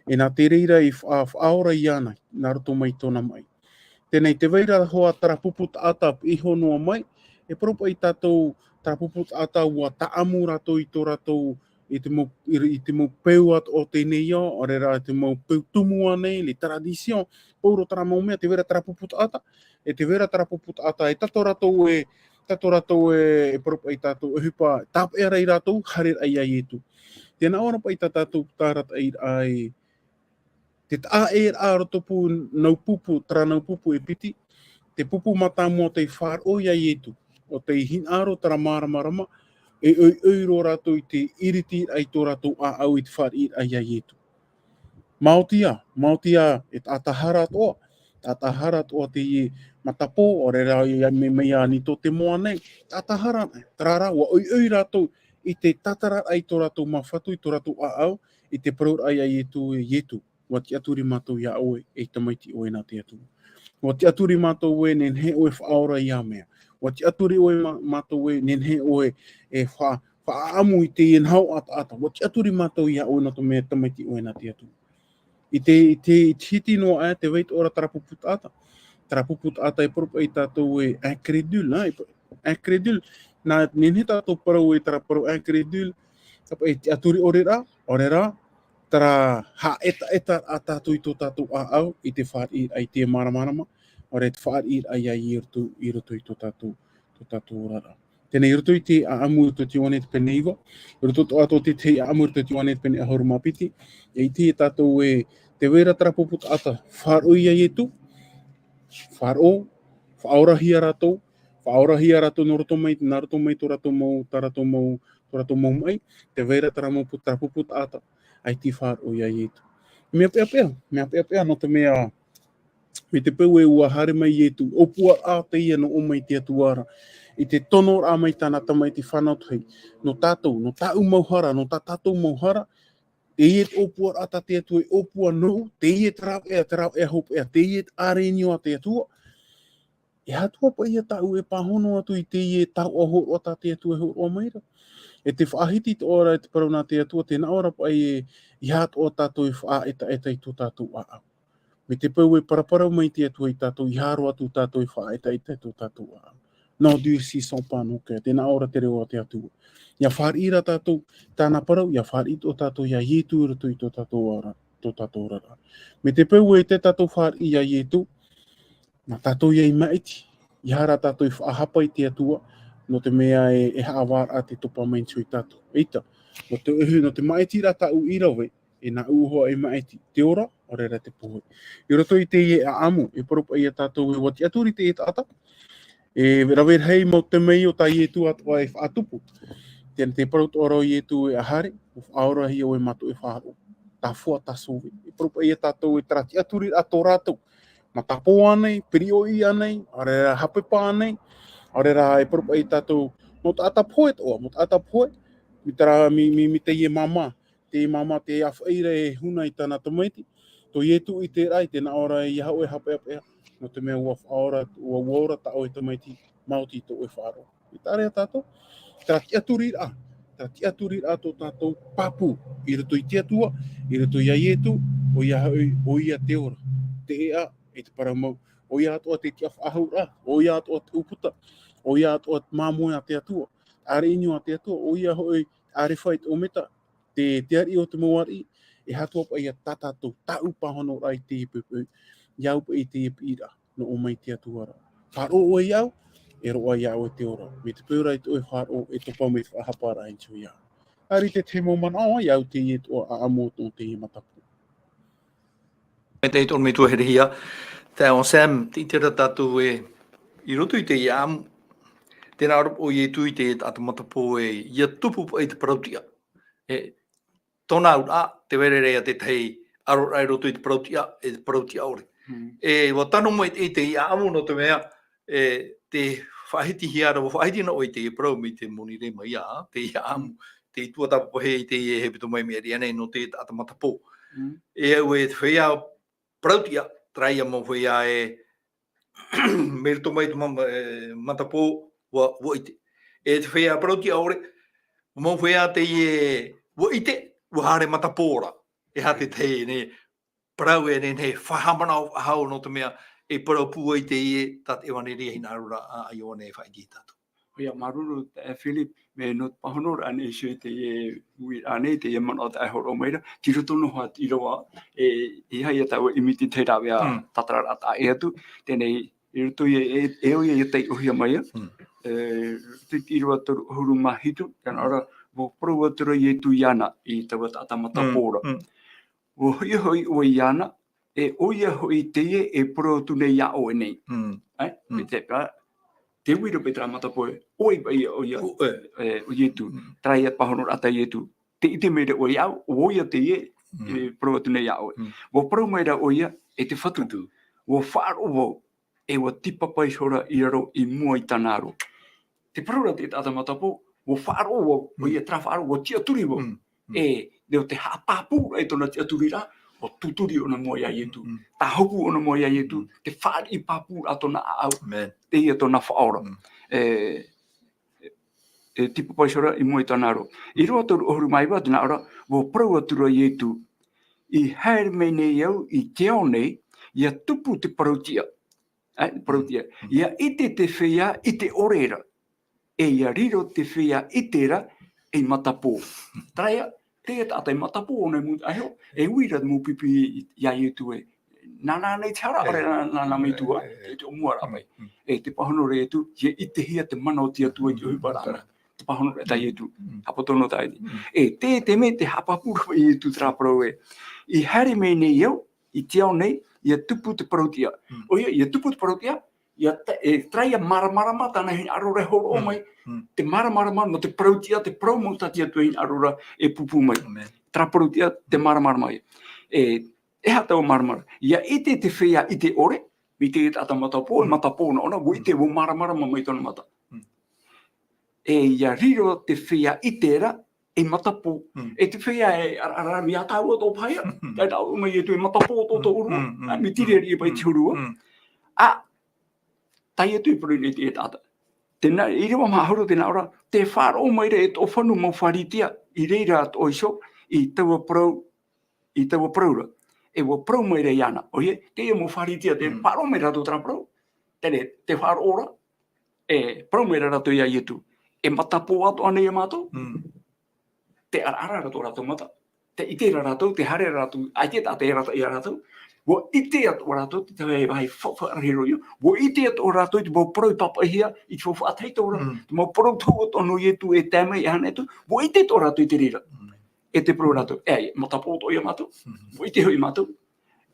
E nā te reira i fa-, faʻaora iāna, nā roto mai i tōna maʻi. Teie nei, tē vai ra hoʻi terā pupu taʻata piʻi iho noa mai, e parau paʻi tātou, terā pupu taʻata ʻua tāʻamu rātou i tō rātou, i te mau, i, i te mau peu atoʻa o teie nei ao, ʻaore rā i te mau peu tumu ānei, les traditions, pauroa terā mau mea, tē vai ra terā pupu taʻata, e tē vai ra terā pupu taʻata, e taʻa tō rātou e, taʻa tō rātou e, e parau paʻi tātou, e ʻohipa, tāpeʻa ra ia rātou, haereraʻa ia Ietu. Tē nā ʻō ra paʻi tā tātou, tā rātou i, te taʻa ʻē ra ʻo roto pū nau pupu, terā nau pupu e piti, te pupu mātāmua tei faʻaroʻo ia Ietu, ʻo tei hinaʻaro terā māramarama, e ʻoiʻoi roa rātou i te ʻiritiraʻa i tō rātou ʻāʻau i te fāriʻiraʻa ia Ietu. Maoti ā, maoti ā, e taʻata hara atoʻa, taʻata hara atoʻa teie matapō, ʻaore rā ia mai, mai ia Nicodemo ānei, taʻata hara, terā rā, ʻua ʻoiʻoi rātou i te tātararaʻa i tō rātou māfatu, i tō rātou ʻāʻau, i te parauraʻa ia Ietu, e Ietu, ʻua tiʻaturi mātou ia ʻoe, ei Tamaiti ʻoe nā te Atua. ʻUa tiʻaturi mātou ē, nehenehe ʻoe e faʻaora i ā mea. ʻUa tiʻaturi ʻoe mā-, mātou ē, nehenehe ʻoe e fa-, faʻaʻamu i teie nahoʻa taʻata. ʻUa tiʻaturi mātou ia ʻoe nō te mea Tamaiti ʻoe nā te Atua. I te, i te, i te hiti noa aʻe, tē vai atoʻa ra terā pupu taʻata. Terā pupu taʻata e parau paʻi tātou e incrédule, ā, e pa-, incrédule. Nā, nehenehe tātou parau e terā parau incrédule, tāpaʻo e tiʻaturi ʻore rā, ʻaore rā, terā haʻaetaʻeta ā tātou i tō tātou ʻāʻau, i te fāriʻiraʻa i te māramarama, ʻaore te fāriʻiraʻa ia i roto, i roto i tō tātou, tō tātou oraraʻa. Teie nei, i roto i te ʻāʻamu i roto i te Ioane te pene iva, i roto atoʻa i te tahi ʻāʻamu i roto i te Ioane te pene ʻahuru mā piti, e ʻite tātou ē, tē vai ra terā pupu taʻata, faʻaroʻo ia Ietu, faʻaroʻo, faʻaorahia rātou, faʻaorahia rātou nō roto mai, nā roto mai tō rātou mau, tā rātou mau, tō rātou mau maʻi, tē vai ra terā mau pu-, terā pupu taʻata, ʻaita i faʻaroʻo ia Ietu. Mea peʻapeʻa, mea peʻapeʻa nō te mea, mai te peu ē ʻua haere mai Ietu, ʻōpuaraʻa teie nō ʻō mai i te Atua ra. i te tonoraʻa mai tāna tamaiti fānau tahi, nō tātou, nō tāʻu mau hara, nō tā tātou mau hara, teie te ʻōpuaraʻa tā te Atua e ʻōpua noa, teie te rāveʻa, te rāveʻa hopeʻa, teie te ʻāreʻa a te Atua. E aha atoʻa paʻi ia tāʻu e pāhono atu i teie taoʻa hōroʻa tā te Atua e hōroʻa mai ra. E te faʻahiti atoʻa ra e te parau nā te Atua, tē nā ʻō ra paʻi e, e aha atoʻa tātou e faʻaetaeta i tō tātou ʻāʻau. Mai te peu e paraparau mai te Atua ia tātou, e aha roa atu tātou e faʻaetaeta i tō tātou ʻāʻau. Non, Dieu si son pas non, tē nā ʻō ra te reo a te Atua. ʻIa fāriʻi ra tātou, tāna parau, ʻia fāriʻi atoʻa tātou ia Ietu i roto i tō tātou oraraʻa, tō tātou oraraʻa. Mai te peu e ʻite tātou fāriʻi ia Ietu, nā tātou ia i maʻiti, ʻeiaha rā tātou e faʻahapa i te Atua, nō te mea e, e haʻavāraʻa te topa mai iho ia tātou. ʻEita, nō te, nō te maʻitiraʻa tāʻu i rave, e nāʻu hoʻi e maʻiti, te ora, ʻaore rā te pohe. I roto i teie ʻāʻamu, e parau paʻi ia tātou e ʻua tiʻaturi teie taʻata, e rave rahi mau te mea o tā Ietu atoʻa e faʻatupu. Tē, tē parau atoʻa ra Ietu e ʻa haere, ʻua faʻaorahia ʻoe mātou e faʻaroʻo. Tāfua, tāsove. E parau paʻi ia tātou e terā tiʻaturiraʻa tō rātou. Matapō ānei, piriʻoʻi ānei, ʻaore rā hapepa ānei, ʻaore rā e parau paʻi ia tātou, mau taʻata pohe atoʻa, mau taʻata pohe, mai terā, mai, mai, mai teie māmā, te māmā te ʻāfaʻi ra e huna i tāna tamaiti, tō Ietu i terā, i tē nā ʻō ra ʻeiaha ʻoe e hapeʻapeʻa, nō te mea ʻua faʻaora, ʻua, ʻua ora tā ʻoe tamaiti, maoti tō ʻoe faʻaroʻo. E terā ia tātou, terā tiʻaturiraʻa, terā tiʻaturiraʻa tō tātou pāpū, i roto i te Atua, i roto ia Ietu, ʻoia hoʻi, ʻoia te ora, te ʻēʻa, e te parau mau, ʻoia atoʻa te tiʻafaʻahouraʻa, ʻoia atoʻa te ʻūputa, ʻoia atoʻa te māmoe a te Atua, ʻāreʻa a te Atua, ʻoia hoʻi, ʻāreʻa i te ʻōmeta, te, te ariʻi o te mau ariʻi, e aha atoʻa paʻi ia tā tātou, tāʻu pāhonoraʻa i teie poʻipoʻi, ia au paʻi i teie piʻiraʻa, nō ʻō mai te Atua ra. Faʻaroʻo ʻoe iāʻu, e roaʻa iāʻu e te ora. Mai te peu rā i tō ʻoe faʻaroʻo, e topa mai te faʻahaparaʻa iho iāʻu. ʻAita te tahi mau manaʻo, ia au teie atoʻa ʻāʻamu o tō teie matapō. Mai te ʻite ʻore mai tua herehia, taeaʻe Sam, tē ʻite ra tātou ē, i roto i teie ʻāʻamu, tē nā ʻō ra ʻo Ietu i te taʻata matapō ē, ʻia tupu paʻi te parautiʻa. E, tōna auraʻa, tē vai ra ia te tahi ʻaroraʻa i roto i te parautiʻa, e te parautiʻa ʻore. Hmm. E, ʻua tano mai i te, i te ʻāʻamu nō te mea, e, tē faʻahitihia ra, ʻua faʻahiti na ʻoe i te parau mai te moni rē mai ia, te ʻāʻamu, te tuatāpapa hē i te hepetoma i mea riʻi nei nō te taʻata matapō. Hmm. E au e te feiā parautiʻa, terā ia mau feiā e, mai roto mai te ma-, e, matapō, ʻua, ʻua ʻite. E te feiā parautiʻa ʻore, mau feiā teie ʻua ʻite, ʻua haere matapō ra. E aha te tahi nei, parau e nei, nei, faʻahaʻamanaʻo faʻahou nō te mea, e parau pūai teie, tā te ʻevaneria hinaʻaro ra, a, a Ioane e faʻaʻite ia tātou. ʻOia, māuruuru, e, Philip, mai nō te pāhonoraʻa nei iho i teie uiraʻa nei, teie manaʻo tā e hōroʻa mai ra, tei roto noa atu i te ʻīrava, e, e aha ia tāua ʻimiti te rāveʻa, mm, tātararaʻa tā ʻē atu, teie nei, i roto ia, e, e ʻoia ia taiʻohia mai ia, mm, e, i roto i te ʻīrava toru ʻahuru mā hitu, tē nā ʻō ra, ʻua parau atu ra Ietu iāna, i taua taʻata matapō ra. Mm, mm. ʻUa hoʻi, hoʻi ʻoe iāna, e ʻoia hoʻi teie e parau atu nei iā ʻoe nei. Mm. E, mm, mai te, a, tē vai ra paʻi terā matapō ē, ʻoia paʻi ʻoia, ʻo, e, e, ʻo Ietu. Mm. Terā ia pāhonoraʻa tā Ietu. Tē ʻite mai ra ʻoe iāʻu, ʻoia teie, mm, e parau atu nei iā ʻoe. Mm. ʻUa parau mai ra ʻoia, e te Fatu. Fatu. ʻUa faʻaroʻo vau, e ʻua tīpapa iho ra i raro i mua i tāna aro. Tē parau ra te taʻata matapō, ʻua faʻaroʻo vau, mm, ʻoia terā faʻaroʻo, ʻua tiʻaturi vau. Mm, mm. E, nō te haʻapāpūraʻa i tōna tiʻaturiraʻa, ʻua tūturi ʻōna i mua iā Ietu. Mm. Tāhopu ʻōna i mua iā Ietu, mm, te fāriʻi pāpūraʻa tōna ʻāʻau, amen, teie tōna Faʻaora. Mm. E, e, e tīpapa iho ra i mua i tāna aro. ʻĪrava toru ʻahuru mā iva, tē nā ʻō ra, ʻua parau atu ra Ietu, i haere mai nei au i te ao nei, ʻia tupu te parautiʻa. Ai, parautiʻa. Mm. ʻIa ʻite te feiā ʻite ʻore ra. E ʻia riro te feiā ʻite ra ei matapō. Terā ia, teie taʻata e matapō ʻōna i mūtaʻa iho, e ui ra te mau pipi iā Ietu ē. Nāna nei te hara, e, ʻaore nā, nāna mai te ʻohipa, e, e, te, te ʻōmuaraʻa mai. Mm, mm. E te pāhono ra Ietu, ʻia ʻitehia te mana o te Atua i te ʻohiparaʻa. Mm. Te pāhono ra tā Ietu. Mm. Haʻapoto noa tāʻu i te. Mm. E te, te mea tē haʻapāpū ra Ietu terā parau ē. I haere mai nei au, i te ao nei, ʻia tupu te parautiʻa. Mm. ʻOia, ʻia tupu te parautiʻa, ʻia ta-, e, terā ia māramarama tāna hinaʻaro ra e hōroʻa mai, mm, te māramarama nō te parautiʻa, te parau mau tā te Atua hinaʻaro ra e pūpū mai. Amen. Terā parautiʻa, te māramarama ia. E, e aha taua māramarama? ʻIa ʻite te feiā ʻite ʻore, mai te taʻata matapō, mm, matapō ʻōna, ʻua ʻite, mm, ʻua māramarama mai tōna mata. Mm. e ia riro te feiā ʻite ra, e matapō. Mm. E te feiā e ara, ara, ia tāua tō paia, Mm. tae rā o mai e tu e matapō tō tō Mm, uru, mm, mm, a, me tiri mm, e pai mm, te hurua. Mm. A, tae atu i parau nei te taʻata. Tēnā, i rewa maha huru tēnā ora, te faʻaroʻo mai ra e tō fanu mau fāritia, i reira tō iso, i taua parau, i taua parau ra. E ua parau mai ra iāna. ʻOia, teie mau fāritia, te Mm. faʻaroʻo mai rātou terā parau. Tēnei, te faʻaroʻo ra, e parau mai ra rātou iā Ietu. E matapō atoʻa nei iā mātou. Mm. Te araara ra tō rātou mata. Te ʻite ra rātou, te haere ra rātou, ʻaita e taʻata e arataʻi iā rātou. Ua ʻite atoʻa rātou, te tahi vāhi fa-, faʻaʻarahi roa ia. Ua ʻite atoʻa rātou i te mau parau i pāpaʻihia, i te faufaʻa tahito ra. Mm. Te mau parau tohu atoʻa nō Ietu e tae mai, e aha atu. Ua ʻite atoʻa rātou i te reira. Mm. E te parau rātou, e, e matapō atoʻa ia mātou. Mm. Ua ʻite hoʻi mātou.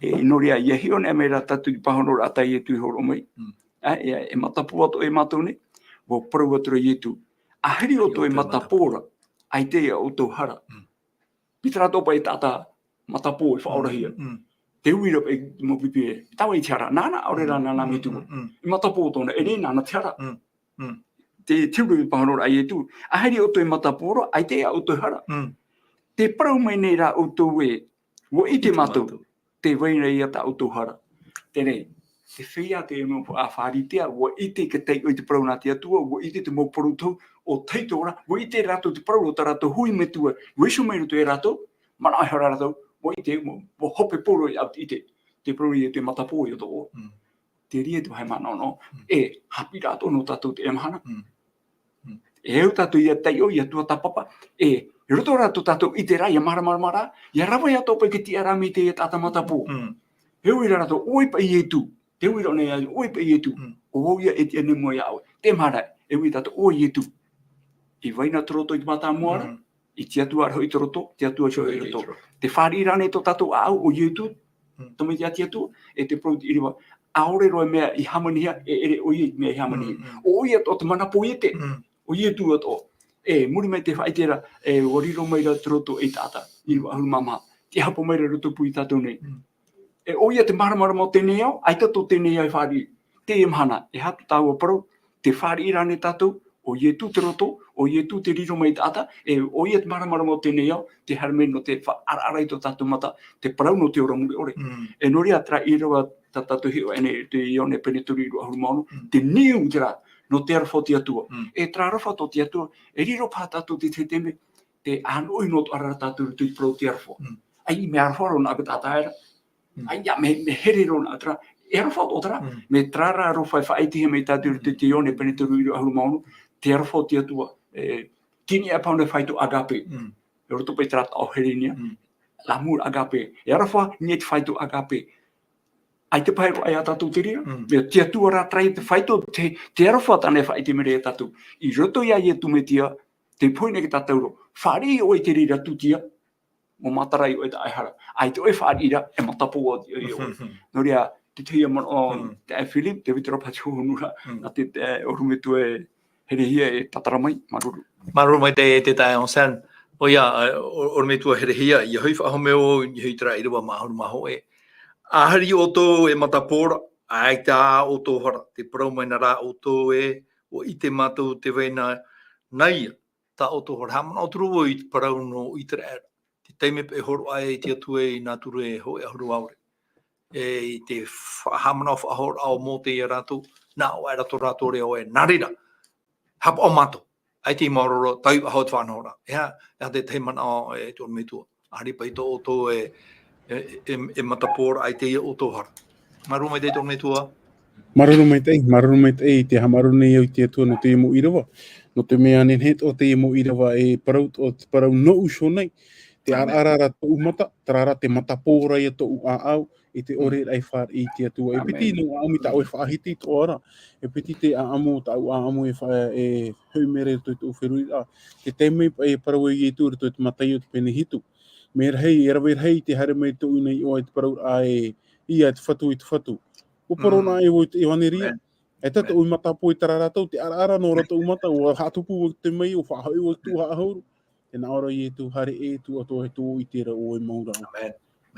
E, nō reira, ia hiʻo nei mai ra tātou i te pāhonoraʻa tā Ietu i hōroʻa mai. Mm. E, e, e matapō atoʻa ia mātou nei. Ua parau atu ra Ietu. ʻAhiri ʻoutou e matapō ra, ʻaita ia ʻoutou hara. Mm. Piti rātou paʻi taʻata matapō e faʻaorahia. Mm, mm. Te uira paʻi mau pipi e, tāua i te hara. Nāna, ʻaore rā Mm, nāna mm, me tua. Mm, mm. E matapō tōna, e rē nāna te hara. Mm, mm. Te, te uru i pāhonoraʻa a Ietu. ʻAhiri ʻoutou e matapō ra, ʻaita ia ʻoutou hara. Mm. Te parau mai nei rā ʻoutou ē, ua ʻite mātou, te vai ra ia tā ʻoutou hara. Tēnei, te feiā te mau fā-, fāritia, ua ʻite te taiʻo i te parau nā te Atua, ua ʻite te mau parau tohu, ʻo tahito ra, ua ʻite rātou te parau o tā rātou hui metua, ua isu mai roto ia rātou, manaʻo e hara rātou, ua ʻite, ua, ua hope poro i au te ʻite. Te parau ia te matapō ia tō. Mm. Te reira te vāhi manaʻo, Mm. e, haʻapiʻi atoʻa nō tātou teie mahana. Mm. Mm. E au tātou ia taiʻo, ia tuatāpapa, e, i roto rā tō tātou ʻite ra, ia māramarama ra, ia rave atoʻa paʻi i te tiʻaraʻa mai i te taʻata matapō. Mm. E ui ra rātou, ʻo vai paʻi Ietu, te ui ra ʻōna ia, ʻo vai paʻi Ietu, Mm. ʻo vau ia e tiʻa nei mua iā ʻoe. Te mea ra, e ui tātou, ʻo Ietu. I vai na te roto i te mātāmua ra, Mm. i te Atua ra hoʻi te roto, te Atua ra hoʻi te roto. Te fāriʻi ra nei tō tātou ʻāʻau, ʻo Ietu, Mm. tamaiti a te Atua, e te parau i te ʻīrava, ʻaore roa mea i hāmanihia, e ʻere ʻoia i te mea i hāmanihia. Mm, mm. ʻO ʻoia atoʻa te mana poiete, Mm. ʻo Ietu atoʻa. E, muri mai te faʻaʻite ra, e, ua riro mai ra te roto e taʻata, ʻīrava ʻahuru mā maha, te hapa mai ra roto pū ia tātou nei. Mm. E, ʻoia te māramarama o teie nei ao, ʻaita tō teie nei ao e fāriʻi. Teie mahana, e aha tō tāua parau, te fāriʻi ra nei tātou, ʻo Ietu te roto, ʻo Ietu te riro mai taʻata, e, ʻoia te māramarama o teie nei ao, te haere mai nō te faʻaʻaraʻara i tō tātou mata, te parau nō te ora mure ʻore. Mm. E nō reira terā ʻīrava tā tātou hiʻo aʻe nei, te Ioane pene toru ʻīrava ʻahuru mā ono, Mm. te niu terā, nō te aroha o te Atua. Mm. E terā aroha tō te Atua, e riro paha tātou te tahi taime, te ʻānoʻi noa atoʻa ra tātou i te parau o te aroha. Mm. ʻAi, mea aroha roa nā ʻoe taʻata ra. Mm. ʻAi, ia, mea, mea here roa nā terā. E aroha atoʻa terā. Mm. Mea terā rā aroha e faʻaʻitehia mai tātou i te, Mm. te Ioane pene toru ʻīrava ʻahuru mā ono, te aroha o te Atua, e, tini e paha nō te fāito agape. Mm. E roto paʻi terā taʻo Herenia. Mm. L'amour agape. E aroha, niʻa i te fāito agape. ʻAita paha e roaʻa ia tātou te reira. Mm. Mea te Atua rā terā ia te fāito, te, te aroha tāna e faʻaʻite mai ra ia tātou. I roto ia Ietu Metia, tē pohe nei ia tātou ra. Fāriʻi ʻoe i te reira tūtia, ʻua matara ʻoe i te ʻaihara. ʻAita ʻoe fāriʻi ra, e matapō ʻoe i ʻoe. Nō reira, te tahi manaʻo, Mm. te Philip, te Vitro Pati Huhunura, Mm. nā te, te, ʻorometua e herehia e tātara mai, māuruuru. Māuruuru maitaʻi e te taeaʻe Anselme. ʻOia, e, ʻo-, ʻorometua herehia, ʻia hoʻi faʻahomeu, ʻia hoʻi terā ʻīrava mā ʻahuru mā hōʻē. ʻAhiri ʻoutou e matapō ra, ʻaita ʻoutou hara, te parau mai na rā ʻoutou ē, ʻua ʻite mātou tē vai na, nā ia, tā ʻoutou hara. Haʻamanaʻo atu ra vau i te parau nō ʻĪteraʻera. Te taime paʻi e hōroʻa ai te Atua i nā ture hōʻē ʻahuru ʻaore. E, i te fa-, haʻamanaʻo faʻahou ra ʻo Mōte ia rātou, nā ʻō aʻera tō rātou reo ē, nā reira, haʻapaʻo mātou. ʻAita i maoro roa, tauihaʻa te faʻanahoraʻa. E aha, e aha te tahi manaʻo, e, te ʻorometua. ʻAhiri paʻi tō ʻoutou e, e, e, e matapō ra, ʻaita ia ʻoutou hara. Māuruuru maitaʻi te ʻorometua. Māuruuru maitaʻi, māuruuru maitaʻi, tē haʻamāuruuru nei au i te Atua nō teie mau ʻīrava. Nō te mea nehenehe atoʻa teie mau ʻīrava e parau, atoʻa te parau nōʻu iho nei. Te ʻāreʻa ra tōʻu mata, terā rā te matapō ra ia tōʻu ʻāʻau, i te ʻore ra e fāriʻi i te Atua. E piti nō ʻāʻamu i tā ʻoe faʻahiti atoʻa ra. E piti te ʻāʻamu, tāʻu ʻāʻamu e fa-, e hoʻi mai ra i roto i tōʻu feruriraʻa. Te taime paʻi e parau ai Ietu i roto i te Mataio te pene hitu. Mea rahi, e rave rahi te haere mai tōʻu nei iʻoa i te parauraʻa e, ia te Fatu, i te Fatu. ʻUa parau na e vau i te ʻevaneria. E tā tōʻu matapō i terā rātou, te ʻāreʻa ra nō rātou mata, ʻua haʻatupu vau i te mea, ʻua faʻahoʻi vau i te tuhaʻa ʻahuru. Tē nā ʻō ra Ietu, haere ʻē atu atoʻa e tō ʻite ra ʻoe mau ra. Amen.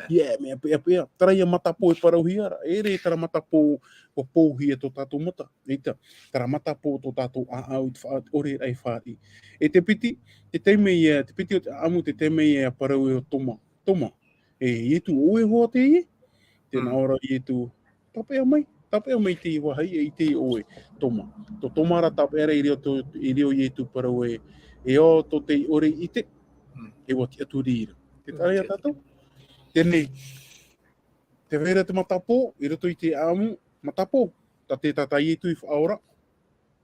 Ia, mea peʻapeʻa. Terā ia matapō e parauhia ra. E ʻere terā matapō ʻua pōhia tō tātou mata. ʻEita, terā matapō tō tātou ʻāʻau i te faʻa-, ʻore raʻa e fāriʻi. E te piti, te taime ia, te piti o te ʻāʻamu, te taime ia parau e ʻo Toma. Toma, e Ietu, ʻo ʻoe hoʻi teie? Tē nā ʻō ra ʻo Ietu, tāpeʻa mai, tāpeʻa mai teie vāhi e ʻite ʻoe, Toma. Tō Toma ra tāpeʻa ra i reira tō, i reira ʻo Ietu parau ē, e ao tō te ʻore i ʻite, e ʻua tiʻaturi ra. Tē taʻa ra ia tātou. Teie nei, tē vai ra te matapō, i roto i te ʻāʻamu, matapō, tā te, tā, tā Ietu i faʻaora,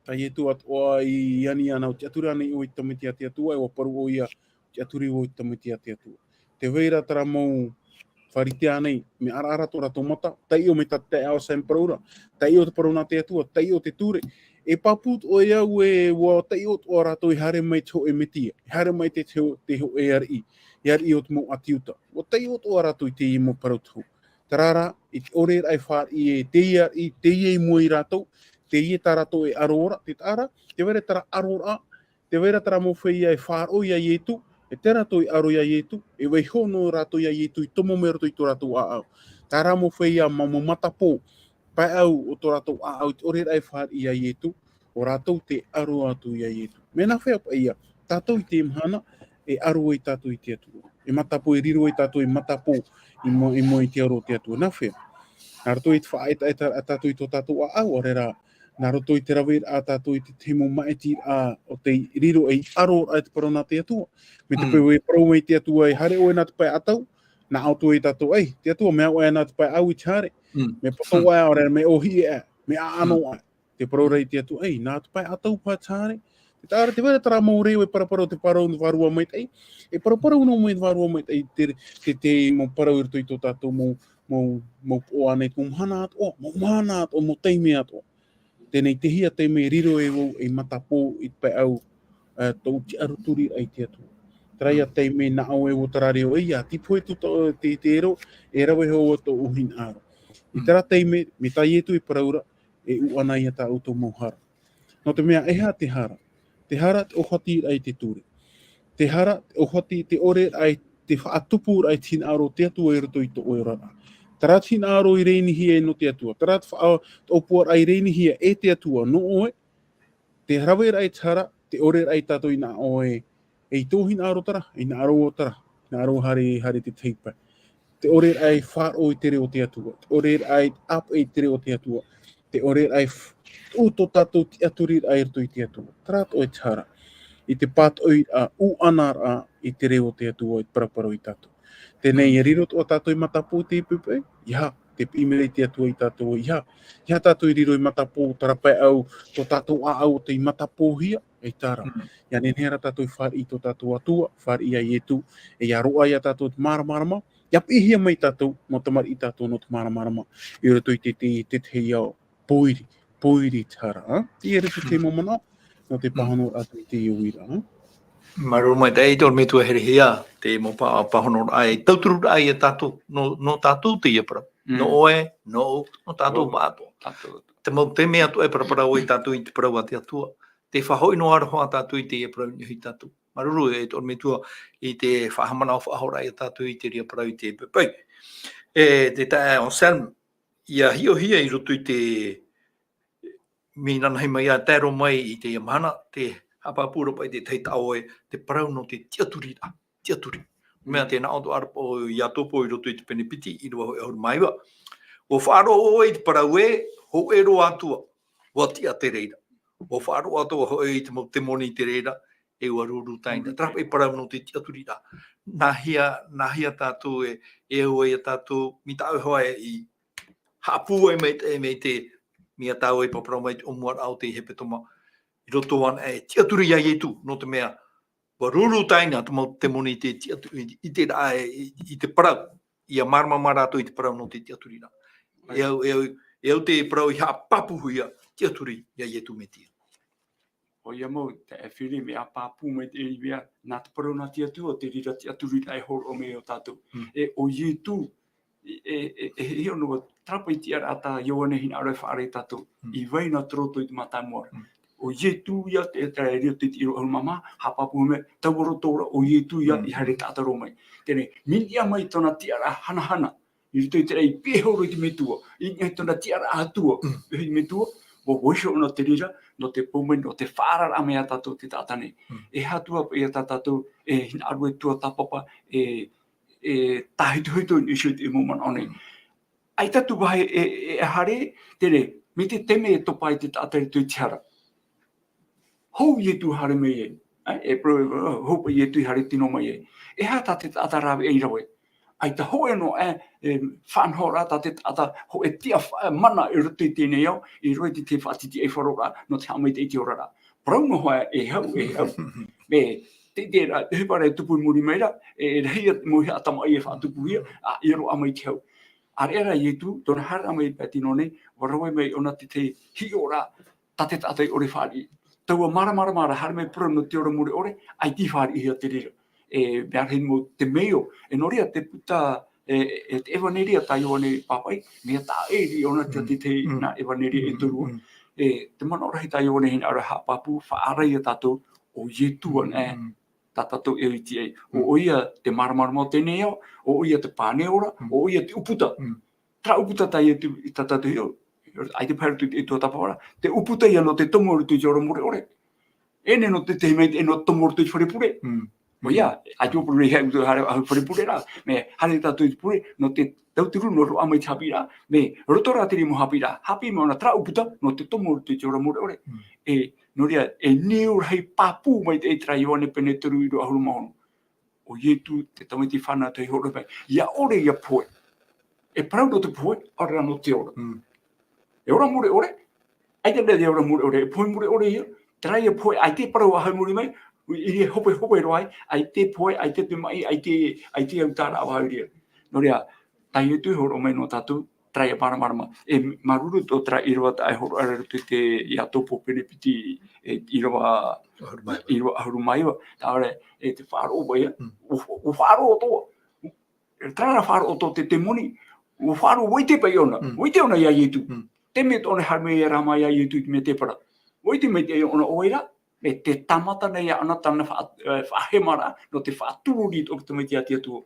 tā Ietu atoʻa i ani ana ʻo tiʻaturi ānei ʻoe i te tamaiti a te Atua, e ʻua parau ʻoia, tiʻaturi vau i te tamaiti a te Atua. Tē vai ra terā mau Fārisea nei, mea ʻaraʻara tō rātou mata, taiʻo mai tā te taeaʻe Sam parau ra, taiʻo te parau nā te Atua, taiʻo te ture. E pāpū atoʻa au ē, ʻua taiʻo atoʻa rātou e haere mai te hōʻē Mesia, e haere mai te, te, te hōʻē ariʻi, e ariʻi o te mau ʻāti Iuta. ʻUa taiʻo atoʻa rātou i teie mau parau tohu. Terā rā, i te ʻore raʻa e fāriʻi e teie ariʻi, teie i mua ia rātou, teie tā rātou e ʻaro ra, tē taʻa ra, tē vai ra terā ʻaro ra, tē vai ra terā mau feiā e faʻaroʻo ia Ietu, e tē rātou e ʻaro ia Ietu, e vaiiho noa rātou ia Ietu i tomo mai roto i tō rātou ʻāʻau. Terā mau feiā ma-, mau matapō, pae ʻau o tō rātou ʻāʻau i te ʻore raʻa e fāriʻi ia Ietu, ʻo rātou tē ʻaro atu ia Ietu. Mea nāfea paʻi ia, tātou i teie mahana, e ʻaro ai tātou i te Atua. E matapō, e riro ai tātou, e matapō, i mua, i mua i te aro o te Atua. Nāfea? Nā roto i te faʻaetaeta a tātou i tō tātou ʻāʻau, ʻaore rā, nā roto i te raveraʻa a tātou i te tahi mau maʻitiraʻa o te riro ei ʻaro raʻa i te parau nā te Atua. Mai te peu e parau mai te Atua e haere ʻoe nā te pae ʻatau, nā ʻō atu ai tātou, ei, te Atua, mea ʻoe nā te pae ʻau i te haere. Mea poto ʻoe, ʻaore rā, mea ʻōhie ʻoe, mea ʻaʻano ʻoe. Tē parau ra te Atua, ei, nā te pae ʻatau paha te haere. Tē taʻa ra, tē vai ra terā mau reo e paraparau te parau nō vārua maitaʻi. E paraparau noa mai te vārua maitaʻi te, te, te mau parau i roto i tō tātou mau, mau, mau poʻo ānei, mau mahana atoʻa, mau mahana atoʻa, mau taime atoʻa. Teie nei, teie taime e riro ai vau ei matapō i te pae ʻau, ā, tōʻu tiʻaturi raʻa i te Atua. Terā ia taime nā ʻoe ʻua terā reo, ei, ʻia tīpohe atu tō, te, te ʻero, e rave hoʻi tōʻu hinaʻaro. I terā taime, mai tā Ietu e parau ra, e ʻūʻana ia tā ʻoutou mau hara. Nō te mea, e aha te hara? Te hara, te ʻōfati raʻa i te ture. Te hara, te ʻōfati, te ʻore raʻa i te faʻatupu raʻa i te hinaʻaro o te Atua i roto i tō ʻoe oraraʻa. Terā te hinaʻaro i reinihia nō te Atua. Terā te faʻa-, te ʻōpua raʻa i reinihia e te Atua nō ʻoe. Te rave raʻa i te hara, te ʻore raʻa ia tātou i nā ʻoe, ei tō hinaʻaro terā, ei hinaʻaro terā, hinaʻaro haere, haere i te tahi pae. Te ʻore raʻa i faʻaroʻo i te reo o te Atua, te ʻore raʻa i ʻāpeʻe i te reo o te Atua, te ʻore raʻa i f-, tuʻu tō tātou tiʻaturi raʻa i roto i te Atua. Terā atoʻa te hara, i te pātoʻi raʻa, ʻūʻana raʻa i te reo o te Atua, i te paraparau ia tātou. Teie nei, e riro atoʻa tātou ei matapō i teie poʻipoʻi, ʻeiaha, tē piʻi mai ra te Atua ia tātou, ʻeiaha, ʻeiaha tātou e riro ei matapō, terā pae ʻau, tō tātou ʻāʻau tei matapōhia, ʻaita rā. ʻIa nehenehe rā tātou e fāriʻi i tō tātou Atua, fāriʻi ia Ietu, e ʻia roaʻa ia tātou te māramarama, ʻia piʻihia mai tātou, mau tamariʻi tātou nō te māramarama, i roto i te, te, te, te ao pōiri, pōiri te hara, ā? Teie rā te, te mau manaʻo, nō te pāhono atu i teie uiraʻa, ā? Māuruuru maitaʻi, e te ʻorometua Herehia, te mau pā-, pāhonoraʻa e tauturu raʻa ia tātou, nō, nō tātou teie parau. Nō ʻoe, nō, nō tātou pāʻatoʻa. Te mau taime atoʻa e paraparau ai tātou i te parau a te Atua. Tē faʻahoʻi noa aroha tātou i teie parau i niʻa iho ia tātou. Māuruuru e te ʻorometua i te faʻahaʻamanaʻo faʻahou raʻa ia tātou i te reira parau i teie poʻipoʻi. E te taeaʻe Anselme, ʻia hiʻohia i roto i te mea nānahi mai ā, tae roa mai i teie mahana, tē haʻapāpū ra paʻi te tahi taʻo ē, te parau nō te tiʻaturi raʻa, tiʻaturi. Mea tē nā ʻō atoʻa ra paʻi ʻo Iakobo i roto i te pene piti, ʻīrava hoʻi ʻahuru mā iva. ʻUa faʻaroʻo ʻoe i te parau ē, hōʻē roa Atua, ʻua tiʻa te reira. ʻUa faʻaroʻo atoʻa hoʻi i te mau temoni i te reira, e ʻua ruru taina. Terā paʻi parau nō te tiʻaturi raʻa. Nāhea, nāhea tātou e, e au ai ia tātou, mai tā ʻoe hoʻi i haʻapūai mai te, mai te, mea tāua i paraparau mai te ʻōmuaraʻa o te hepetoma. I roto anaʻe e tiʻaturi ia Ietu, nō te mea, ʻua ruru taina te mau temoni i te tiʻatu-, i, i te raʻa, i, i te parau, ʻia māramarama rātou i te parau nō te tiʻaturi raʻa. E au, e au, e au te parau i haʻapāpūhia, tiʻaturi ia Ietu Metia. ʻOia mau, te, e Fili, mea pāpū mai te ʻērirea, nā te parau nā te Atua, te reira tiʻaturi raʻa e hōroʻa mai ia tātou. E, ʻo Ietu, e, e, e, e hiʻo noa, terā paʻi tiʻaraʻa tā Ioane hinaʻaro e faʻaara ia tātou. I vai nā te roto i te mātāmua ra. ʻo Ietu ia te, te rā i roto i te ʻīrava ʻahuru mā maha, haʻapāpū mai, taua roto ra, ʻo Ietu ia i haere taʻata roa mai. Teie nei, mea niʻa mai tōna tiʻaraʻa hanahana, i roto i te rā i pīhaʻi i te metua, i niʻa i tōna tiʻaraʻa Atua, pīhaʻi i te metua, ʻua, ʻua iho ʻōna te reira, nō te pau mai, nō te faʻaararaʻa mai iā tātou te taʻata nei. E aha atu paʻi tā tātou, e hinaʻaro e tuatāpapa, e, e tāhitohito i niʻa iho i te mau manaʻo nei. ʻAita atu vāhi e, e, e haere, teie, mai te taime e topa ai te taʻata i roto i te hara. Hou Ietu haere mai ai. ʻAe, e parau, hou paʻi Ietu i haere tino mai ai. E aha tā te taʻata rāveʻa i rave? ʻAita hōʻē noa, e, e faʻanahoraʻa tā te taʻata hōʻē tiʻa fa-, mana i roto i teie nei ao, i roto i te faʻatitiʻaifaroraʻa, nō te haʻamaitaʻi i te oraraʻa. Parau noa hoʻi e hau, e hau. Mea, te, te, rā, te ʻohipa ra e tupu i muri mai ra, e, e rahi atu mau haʻatamaʻi e faʻatupuhia, ʻa, ʻia roaʻa mai te hau. ʻĀreʻa rā Ietu, tōna haereraʻa mai paʻi tino nei, ʻua rave mai ʻōna te, te hiʻoraʻa, tā te taʻata i ʻore fāriʻi. Taua māramarama ra haere mai parau nō te ora mure ʻore, ʻaita i fāriʻihia te reira. E, mea rahi mau te mea ʻo, e nō reira te puta, e, e te ʻEvaneria tā Ioane i pāpaʻi, mea taʻa ʻē i ʻōna te, te, te, nā ʻEvaneria e toru. E, te manaʻo rahi tā Ioane hinaʻaro e haʻapāpū, faʻaara ia tātou, ʻo Ietu anaʻe, tā tātou e iti ai. ʻO, ʻoia te māramarama o teie nei ao, ʻo, ʻoia te pane ora, ʻo, ʻoia te ʻūputa. Terā ʻūputa tā Ietu, i tā tātou hiʻo, ʻaita paʻi i roto i te tuatāpapa ra. Te ʻūputa ia nō te tomo i roto i te ora mure ʻore. E nehenehe nō te tahi maitaʻi nō te tomo i roto i te fare pure. ʻOia, ʻaita ʻua parau nei e haere, haere, haere fare pure ra. Mea haere tātou i te pure, nō te tauturu nō roaʻa mai te haʻapiʻiraʻa. Mea roto rā te reira mau haʻapiʻiraʻa. Haʻapiʻi mai ʻōna terā ʻūputa, nō te tomo i roto i te ora mure ʻore. E, nō reira, e niu rahi pāpū maitaʻi terā Ioane pene toru ʻīrava ʻahuru mā ono. ʻO Ietu te tamaiti fānau tahi hōroʻa mai. ʻIa ʻore ia pohe. E parau nō te pohe, ʻaore rā nō te ora. E ora mure ʻore, ʻaita rā te ora mure ʻore, e pohe mure ʻore ia, terā ia pohe, ʻaita e parau ʻāhau i muri mai, i reira hopehope roa ai, ʻaita e pohe, ʻaita te maʻi, ʻaita, ʻaita e autaʻa ra vau i reira. Nō reira, tā Ietu e hōroʻa mai nō tātou, terā ia māramarama. E māuruuru tō terā ʻīrava tā e hōroʻa ra i roto i te Iakobo pene piti, e ʻīrava, ʻīrava ʻahuru mā iva. Tāʻore, e te faʻaroʻo paʻi ia. ʻUa, ʻua faʻaroʻo atoʻa. E terā rā faʻaroʻo tō te temoni, ʻua faʻaroʻo, ʻua ʻite paʻi ʻōna. ʻUa ʻite ʻōna iā Ietu. Te mea tō ʻōna haere mai ia rā mai iā Ietu i te mea tē parau. ʻUa ʻite maitaʻi ʻōna ʻo vai ra, e te tāmata nei ʻōna tāna faʻa-, e, faʻahemaraʻa, nō te faʻatururi i tō te tamaiti a te Atua.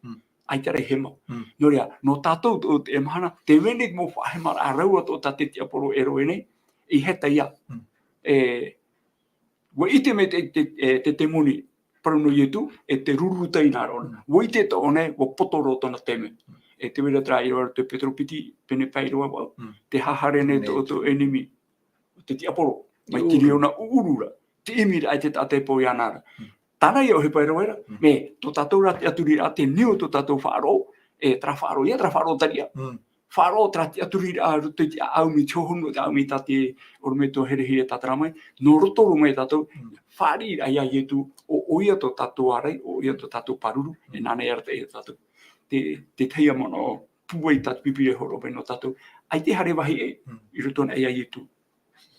ʻAita rā e hema. Nō reira, nō tātou tō te mahana, tē vai nei te mau faʻahemaraʻa rāua tō tā te tiaporo e rave nei, i heta ia. E, ʻua ʻite mai te, te, e, te temoni, parau nō Ietu, e te ruru taina ra ʻōna. ʻUa ʻite tō ʻōna, ʻua poto roa tōna taime. E tē vai ra terā ʻīrava i roto i Petero piti, pene pae ʻīrava vaʻu. Te hahare nei tō, tō ʻenemi. ʻO te tiaporo, mai te reira ʻōna ʻuʻuru ra, te ʻimiraʻa i te taʻata e pau iāna ra. Tāna ia ʻohipa e rave ra, mea, tō tātou rā tiʻaturiraʻa, te niu tō tātou faʻaroʻo, e terā faʻaroʻo ia, terā faʻaroʻo tariʻa. Faʻaroʻo terā tiʻaturiraʻa, roto i te ʻāʻau mai, te hohonu o te ʻāʻau mai tā te ʻorometua Herehia e tātara mai, nō roto roa mai tātou, fāriʻiraʻa iā Ietu, ʻo, ʻoia tō tātou ārai, ʻoia tō tātou pāruru, e nāna e arataʻi ia tātou. Te, te tahi ia manaʻo, pūai tā te Pīpīria e hōroʻa mai nō tātou. ʻAita e haere vāhi ʻē, i roto anaʻe iā Ietu.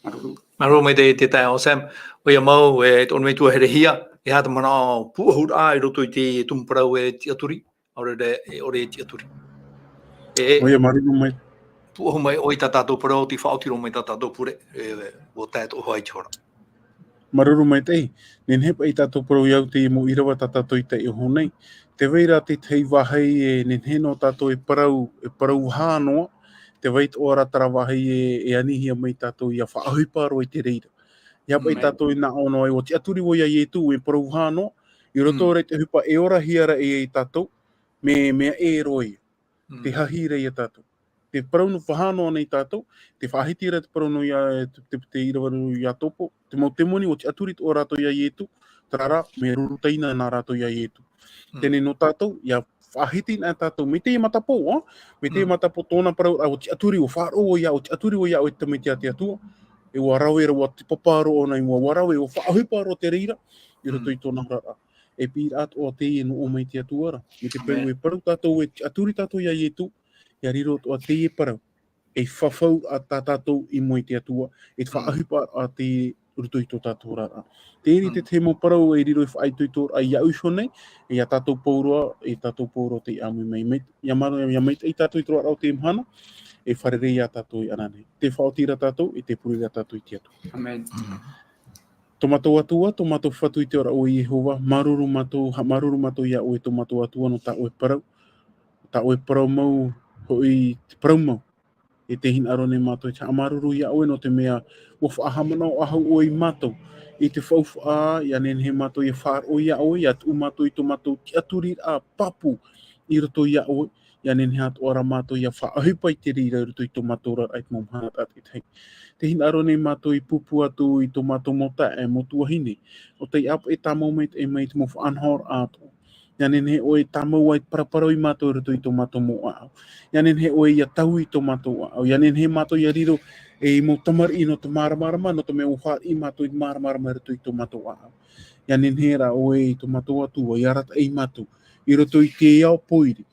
Māuruuru. Māuruuru maitaʻi te, te taeaʻe Sam, ʻoia mau, e, te ʻorometua Herehia, e aha te manaʻo pūʻohuraʻa i roto i te tumu parau e tiʻaturi, ʻaore rā, e ʻore e tiʻaturi. E, e. ʻOia, māuruuru mai. Pūʻohu mai ʻoe i tā tātou parau, tē faʻaoti roa mai tā tātou pure, e, ʻua tae atoʻa hoʻi te hora. Māuruuru maitaʻi, nehenehe paʻi tātou parau i au teie mau ʻīrava tā tātou i taiʻo nei. Tē vai ra te tahi vāhi e nehenehe nō tātou e parau, e parau vaha noa, tē vai atoʻa ra terā vāhi e, e anihia mai tātou ʻia faʻaʻohipa roa i te reira. ʻIa paʻi tātou e nā ʻō noa ai, ʻua tiʻaturi vau iā Ietu, e parau vaha noa, i roto ra i te ʻohipa e orahia ra e ai tātou, mea, mea ʻē roa ia. Te hahi ra ia tātou. Te parau nō vaha noa nei tātou, tē faʻahiti ra te parau nō ia, te, te, te ʻīrava nō Iakobo, te mau temoni ʻua tiʻaturi atoʻa rātou iā Ietu, terā rā, mea ruru taina nā rātou iā Ietu. Teie nei nō tātou, ʻia faʻahiti na tātou, mai teie matapō, ā? Mai teie matapō tōna parau, ā, ʻua tiʻaturi, ʻua faʻaroʻo ia, ʻua tiʻaturi vau iā ʻoe te tamaiti a te Atua, e ʻua rave ra, ʻua tīpapa roa ʻōna i mua, ʻua rave, ʻua faʻaʻohipa roa te reira, i roto i tōna oraraʻa. E piʻiraʻa atoʻa teie nō ʻō mai te Atua ra. Mai te peu e parau tātou, e tiʻaturi tātou iā Ietu, ʻia riro atoʻa teie parau. E fafau atoʻa tātou i mua i te Atua, e faʻaʻohipa atoʻa i roto i tō tātou oraraʻa. Teie te tahi mau parau e riro ei faʻaitoitoraʻa iāʻu iho nei, e iā tātou pauroa, e tātou pauroa tei ʻāmui mai, mai, ʻia mā-, ʻia maitaʻi tātou i te roaraʻa o teie mahana, e fārerei iā tātou iāna nei. Tē faʻaoti ra tātou, e tē pure ra tātou i te Atua. ʻĀmene. Tō mātou Atua, tō mātou Fatu i te ora ʻoe Iehova, māuruuru mātou, haʻamāuruuru mātou iā ʻoe tō mātou Atua nō tā ʻoe parau, tā ʻoe parau mau, hoʻi te parau mau. E te hinaʻaro nei mātou, e te haʻamāuruuru iā ʻoe nō te mea, ʻua faʻahaʻamanaʻo faʻahou ʻoe iā mātou. I te faufaʻa, ʻia nehenehe mātou ʻia faʻaroʻo iā ʻoe, ʻia tuʻu mātou i tō mātou tiʻaturiraʻa pāpū i roto iā ʻoe, ʻia nehenehe atoʻa rā mātou ʻia faʻaʻohipa i te reira i roto i tō mātou oraraʻa i te mau mahana tātaʻitahi. Te hinaʻaro nei mātou i pūpū atu i tō mātou mau taeaʻe, mau tuahine, ʻo tei ʻāpeʻe tāmau mai, e mai i te mau faʻanahoraʻa atoʻa. ʻIa nehenehe ʻoe e tāmau ʻia paraparau iā mātou i roto i tō mātou mau ʻāʻau. ʻIa nehenehe ʻoe ʻia taui i tō mātou ʻāʻau. ʻIa nehenehe mātou ʻia riro ei mau tamariʻi nō te māramarama, nō te mea ʻua fāriʻi mātou i te māramarama i roto i tō mātou ʻāʻau. ʻIa nehenehe rā ʻoe e tō mātou Atua, ʻia arataʻi mātou i roto i te ao pōiri.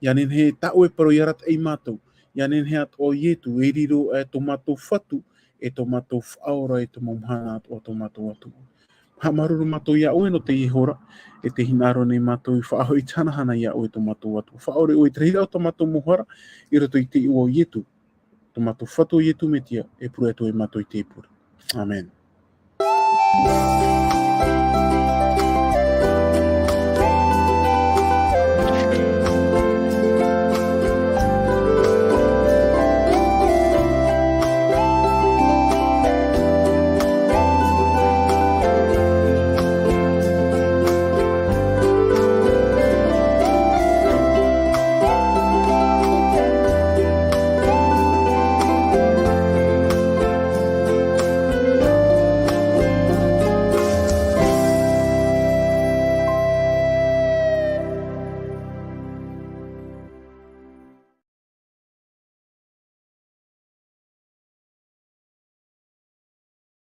ʻIa nehenehe tā ʻoe parau ʻia arataʻi mātou. ʻIa nehenehe atoʻa ʻo Ietu, e riro, e tō mātou Fatu, e tō mātou Faʻaora, e tō mau mahana atoʻa tō mātou Atua. Haʻamāuruuru mātou iā ʻoe nō teie hora, e te hinaʻaro nei mātou i faʻahoʻi i te hanahana iā ʻoe tō mātou Atua. Faʻaʻore ʻoe i te rahiraʻa o tō mātou mau hara, i roto i te iʻoa o Ietu, tō mātou Fatu ʻo Ietu Metia, e pure atu ai mātou i teie pure. Amen.